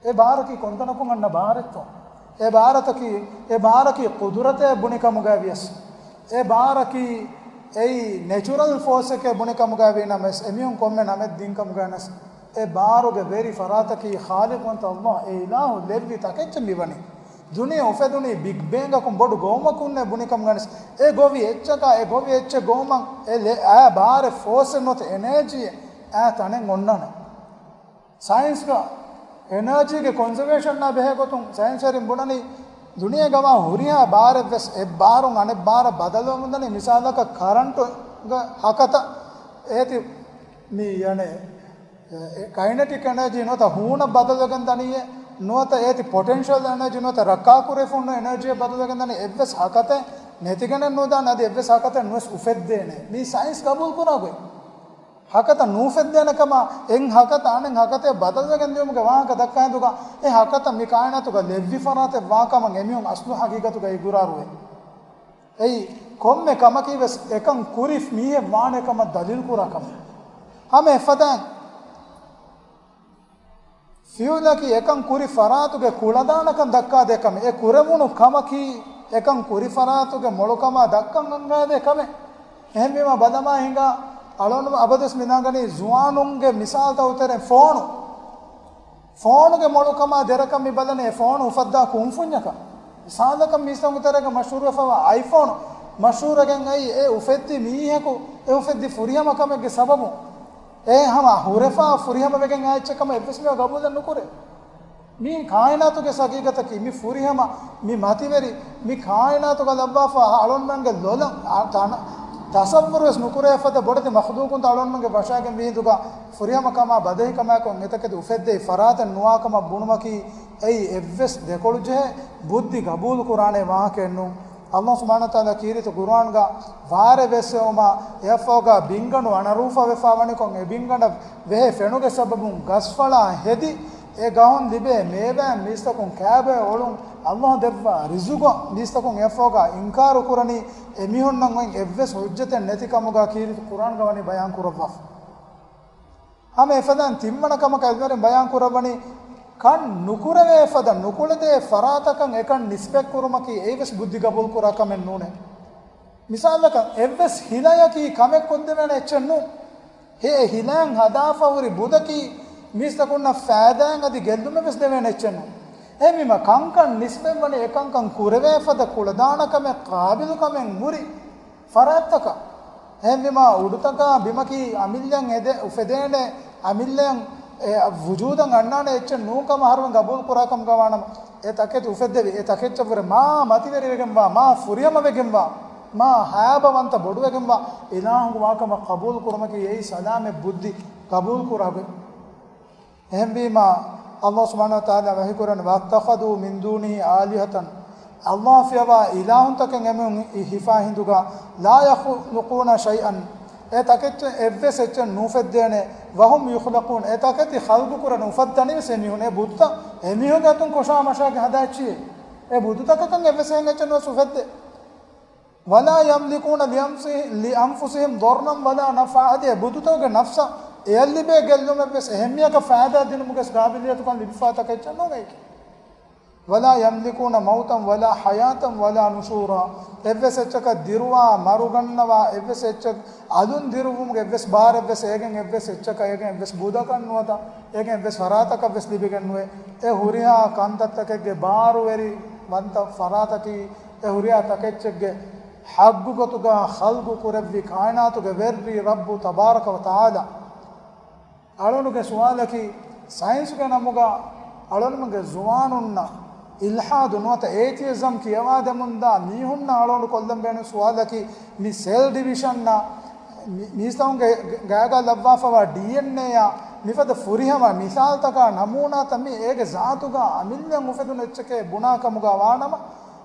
އެ ބާރަކީ ކޮންތަނަކުން އަންނަ ބާރެއްތޯ؟ އެ ބާރަތަކީ، އެ ބާރަކީ ޤުދުރަތޭ ބުނިކަމުގައި ވިޔަސް، އެ ބާރަކީ އެއީ ނެޗުރަލް ފޯސްއެކޭ ބުނިކަމުގައި ވީނަމަވެސް، އެމީހުން ކޮންމެ ނަމެއް ދިންކަމުގައި ނަސް، އެ ބާރުގެ ވެރި ފަރާތަކީ ޚާލިޤުވަންތަ ﷲ، އެ އިލާހު ލެއްވި ތަކެއްޗެއް މިވަނީ. ދުނިޔެ އުފެދުނީ ބިގް ބޭންގަކުން ބޮޑު ގޮވުމަކުންނޭ ބުނިކަމުގައި ނަސް، އެ ގޮވި އެއްޗަކާ، އެ ގޮވި އެއްޗެއް ގޮވުމަށް އެ ލެ-، އާ ބާރެއް ފޯސްއެއް ނުވަތަ އެނާޖީއެއް އާ ތަނެއް އޮންނާނެ. ސައިންސްގަ އެނާޖީގެ ކޮންޒަވޭޝަންއާ ބެހޭގޮތުން ސައިންސްވެރިން ބުނަނީ، ދުނިޔޭގަވާ ހުރިހާ ބާރެއްވެސް އެއް ބާރުން އަނެއް ބާރަށް ބަދަލުވަމުންދަނީ. މިސާލަކަށް ކަރަންޓުގެ ހަކަތަ އޭތި މި އަނެއް ކައިނެޓިކް އެނާޖީ ނުވަތަ ހޫނަށް ބަދަލުވެގެން ދަނީއޭ، ނުވަތަ އޭތި ޕޮޓެންޝަލް އެނާޖީ ނުވަތަ ރައްކާކުރެވިފަ ހުންނަ އެނާޖީއަށް ބަދަލުވެގެން ދަނީ. އެއްވެސް ހަކަތައެއް ނެތިގެނެއް ނުދާނެ، އަދި އެއްވެސް ހަކަތައެއް ނުވެސް އުފެއްދޭނެ. މީ ސައިންސް ގަބޫލުކުރާ ގޮތް. ހަކަތަ ނޫފެއްދޭނެ ކަމަށް، އެއް ހަކަތަ އަނެއް ހަކަތައަށް ބަދަލުވެގެން ދިޔުމުގެ ވާހަކަ ދައްކާ ހިނދުގަ، އެ ހަކަތަ މި ކާއިނާތުގަ ލެއްވި ފަރާތެއް ވާކަމަށް އެމީހުން އަސްލު ހަގީގަތުގަ އިގުރާރުވޭ. އެއީ، ކޮންމެ ކަމަކީ ވެސް އެކަން ކުރި މީހެއް ވާނެ ކަމަށް ދަލީލު ކުރާ ކަމެއް. ހަމަ އެފަދައިން ފިއުލަކީ އެކަން ކުރި ފަރާތުގެ ކުޅަދާނަކަން ދައްކާދޭ ކަމެއް. އެ ކުރެވުނު ކަމަކީ އެކަން ކުރި ފަރާތުގެ މޮޅުކަމާ ދައްކަން އަންގާދޭ ކަމެއް. އެހެންވީމަ ބަލަމާ ހިނގާ އަޅުން އަބަދުވެސް މި ނަގަނީ ޒުވާނުންގެ މިސާލްތައް ތެރެއިން ފޯނު. ފޯނުގެ މޮޅުކަމާ ދެރަކަށް މި ބަލަނީ އެ ފޯނު އުފައްދާ ކުންފުންޏަކަށް. މިސާލަކަށް މީސްތަކުން ތެރޭގަ މަޝްހޫރުވެފަވާ އައިފޯނު މަޝްހޫރުވެގެން އައީ އެ އުފެއްދި މީހަކު އެ އުފެއްދި ފުރިހަމަ ކަމެއްގެ ސަބަބުން. އެ ހަމަ ހުރެފާ ފުރިހަމަވެގެން އާ އެއްޗެއް ކަމަށް އެއްވެސް މީހަކު ގަބޫލެއް ނުކުރޭ. މީ ކާއިނާތުގެ ހަގީގަތަކީ، މި ފުރިހަމަ، މި މަތިވެރި، މި ކާއިނާތުގަ ލައްވާފަ އަޅުންމެންގެ ލޮލަށް އާ ތަނަ-، ތަސައްވުރުވެސް ނުކުރެވޭ ފަދަ ބޮޑެތި މަޚްލޫޤުންތައް އަޅުންމެންގެ ވަށާގެން މިހިނދުގަ ފުރިހަމަ ކަމާ ބަދަހި ކަމާއެކު އެތަކެތި އުފެއްދެވި ފަރާތެއް ނުވާ ކަމަށް ބުނުމަކީ، އެއީ އެއްވެސް ދެކޮޅު ޖެހޭ ބުއްދި ގަބޫލު ކުރާނެ ވާހަކައެއް ނޫން. އަﷲ ސުބްޙާނަހޫ ވަތަޢާލާ ކީރިތި ޤުރުއާންގަ ވާރޭ ވެއްސެވުމާ އެއަށްފަހުގަ ބިންގަނޑު އަނަރޫފަވެފާ ވަނިކޮށް، އެ ބިންގަނޑަށް ވެހޭ ފެނުގެ ސަބަބުން ގަސްފަޅާ ހެދި، އެ ގަހުން ލިބޭ މޭވާއިން މީސްތަކުން ކާބޮއެ އޮޅުން، އަﷲ ދެއްވާ ރިޒުގަށް މީސްތަކުން އެއަށްފަހުގަ އިންކާރު ކުރަނީ، އެ މީހުންނަށް އޮތް އެއްވެސް ޙުއްޖަތެއް ނެތި ކަމުގަ ކީރިތި ޤުރުއާންގަ ވަނީ ބަޔާން ކުރައްވާފަ. ހަމަ އެފަދައިން ތިންވަނަ ކަމަކަށް އިލްމުވެރިން ބަޔާން ކުރައްވަނީ، ކަން ނުކުރެވޭ ފަދަ ނުކުޅެދޭ ފަރާތަކަށް އެކަން ނިސްބަތް ކުރުމަކީ އެއީވެސް ބުއްދި ގަބޫލު ކުރާ ކަމެއް ނޫނޭ. މިސާލަކަށް، އެއްވެސް ހިލަޔަކީ ކަމެއް ކޮށްދެވޭނެ އެއްޗެއް ނޫން. އެ ހިލައިން ހަދާފަ ހުރި ބުދަކީ މީސްތަކުންނަށް ފައިދާއެއް އަދި ގެއްލުމެއް ވެސް ދެވޭނެ އެއްޗެއް ނޫން. އެހެންވީމަ، ކަންކަން ނިސްބަތްވަނީ އެކަންކަން ކުރެވޭ ފަދަ ކުޅަދާނަ ކަމެއް، ޤާބިލު ކަމެއް ހުރި ފަރާތްތަކަށް. އެހެންވީމާ، އުޑުތަކާ ބިމަކީ އަމިއްލައަށް އެދެ-، އުފެދޭނެ، އަމިއްލައަށް އެ ވުޖޫދަށް އަންނާނެ އެއްޗެއް ނޫން ކަމަށް އަހަރުމެން ގަބޫލު ކުރާ ކަމުގަ ވާނަމަ، އެ ތަކެތި އުފެއްދެވި އެ ތަކެއްޗަށްވުރެ މާ މަތިވެރިވެގެންވާ، މާ ފުރިހަމަވެގެންވާ، މާ ހައިބަވަންތަ ބޮޑުވެގެންވާ އިލާހުން ވާކަމަށް ޤަބޫލު ކުރުމަކީ އެއީ ސަލާމަތް ބުއްދި ޤަބޫލު ކުރާ ގޮތް. އެހެންވީމާ، އަﷲ ސުބްޙާނަހޫ ވަތަޢާލާ ވަޙީކުރަން، "وَاتَّخَذُوا مِن دُونِهِ آلِهَةً." އަﷲ ފިޔަވާ އިލާހުންތަކެއް އެމީހުން ހިފާ ހިނދުގަ، "لَا يَخْلُقُونَ شَيْئًا." އެ ތަކެއްޗެއް އެއްވެސް އެއްޗެއް ނުއުފެއްދޭނެ، "وَهُمْ يُخْلَقُونَ." އެ ތަކެތި ޚަލްޤު ކުރަން އުފައްދަނީވެސް އެމީހުން. އެ ބުއްތައް އެމީހުންގެ އަތުން ކޮށާ މަށާގެ ހަދާ އެއްޗިއްޔޭ. އެ ބުއްތަކަކަށް އެއްވެސް އެހެން އެއްޗެއް ނުވެސް އުފެއްދޭ. "وَلَا يَمْلِكُونَ لِأَنفُسِهِمْ، لِأَنفُسِهِمْ ضَرًّا وَلَا نَفْعًا." އަދި އެ ބުދުތަކުގެ ނަފްސަށް އެއަށް ލިބޭ ގެއްލުމެއްވެސް އެހެން މީހަކަށް ފައިދާ ދިނުމުގެ ގާބިލިއްޔަތުކަން ލިބިފާ ތަކެއްޗެއް ނޫން އެއީކީ. "وَلَا يَمْلِكُونَ مَوْتًا وَلَا حَيَاةً وَلَا نُشُورًا." އެއްވެސް އެއްޗަކަށް ދިރުވާ، މަރުގަންނަވާ، އެއްވެސް އެއްޗެއް އަލުން ދިރުއްވުމުގެ އެއްވެސް ބާރެއްވެސް އޭގެން އެއްވެސް އެއްޗަކަށް، އޭގެން އެއްވެސް ބުދަކަށް ނުވަތަ، އޭގެން އެއްވެސް ފަރާތަކަށްވެސް ލިބިގެން ނުވޭ. އެ ހުރިހާ ކަންތައްތަކެއްގެ ބާރުވެރި ވަންތަ ފަރާތަކީ، އެ ހުރިހާ ތަކެއްޗެއްގެ ޙައްޤު ގޮތުގަ ޚަލްޤު ކުރެއްވި ކާއިނާތުގެ ވެރި ރައްބު ތަބާރަކަ ވަ ތަޢާލާ. އަޅުނުގެ ސުވާލަކީ، ސައިންސުގެ ނަމުގަ އަޅުނުމެންގެ ޒުވާނުންނަށް އިލްޙާދު ނުވަތަ އޭތިއިޒަމް ކިޔަވާދެމުންދާ މީހުންނަށް އަޅުނު ކޮށްލަން ބޭނުން ސުވާލަކީ، މި ސެލް ޑިވިޝަންއަށް މި-، މީސްތަކުންގެ ގާގަ ލައްވާފަވާ ޑީއެންއޭއާ މިފަދަ ފުރިހަމަ މިސާލްތަކާ ނަމޫނާތައް މި އޭގެ ޒާތުގަ އަމިއްލައަށް އުފެދުނު އެއްޗެކޭ ބުނާ ކަމުގަ ވާނަމަ،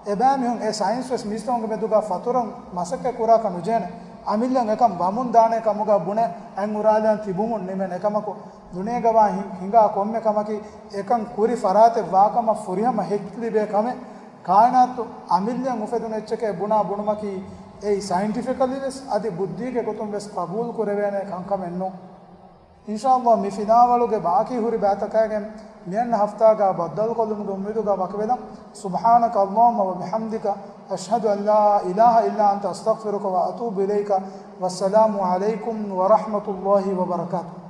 އެބައިމީހުން އެ ސައިންސް ވެސް މީސްތަކުންގެ މެދުގަ ފަތުރަން މަސައްކަތް ކުރާކަށް ނުޖޭނެ. އަމިއްލައަށް އެކަން ވަމުން ދާނޭ ކަމުގަ ބުނެ އަތް އުރާލާން ތިބުމުން ނިމެން. އެކަމަކު، ދުނިޔޭގަވާ ހި-، ހިނގާ ކޮންމެ ކަމަކީ، އެކަން ކުރި ފަރާތެއް ވާކަމަށް ފުރިހަމަ ހެއްކި ލިބޭ ކަމެއް. ކާއިނާތު އަމިއްލައަށް އުފެދުނު އެއްޗެކޭ ބުނާ ބުނުމަކީ، އެއީ ސައިންޓިފިކަލީ ވެސް އަދި ބުއްދީގެ ގޮތުން ވެސް ޤަބޫލު ކުރެވޭނެ ކަންކަމެއް ނޫން. އިންޝާﷲ، މި ފިލާވަޅުގެ ބާކީ ހުރި ބައިތަކާގެން މިއަންނަ ހަފްތާގަ ބައްދަލުކޮށްލުމުގެ އުއްމީދުގަ ވަކިވެލަން. سبحانك اللهم وبحمدك، أشهد أن لا إله إلا أنت، أستغفرك وأتوب إليك. والسلام عليكم ورحمة الله وبركاته.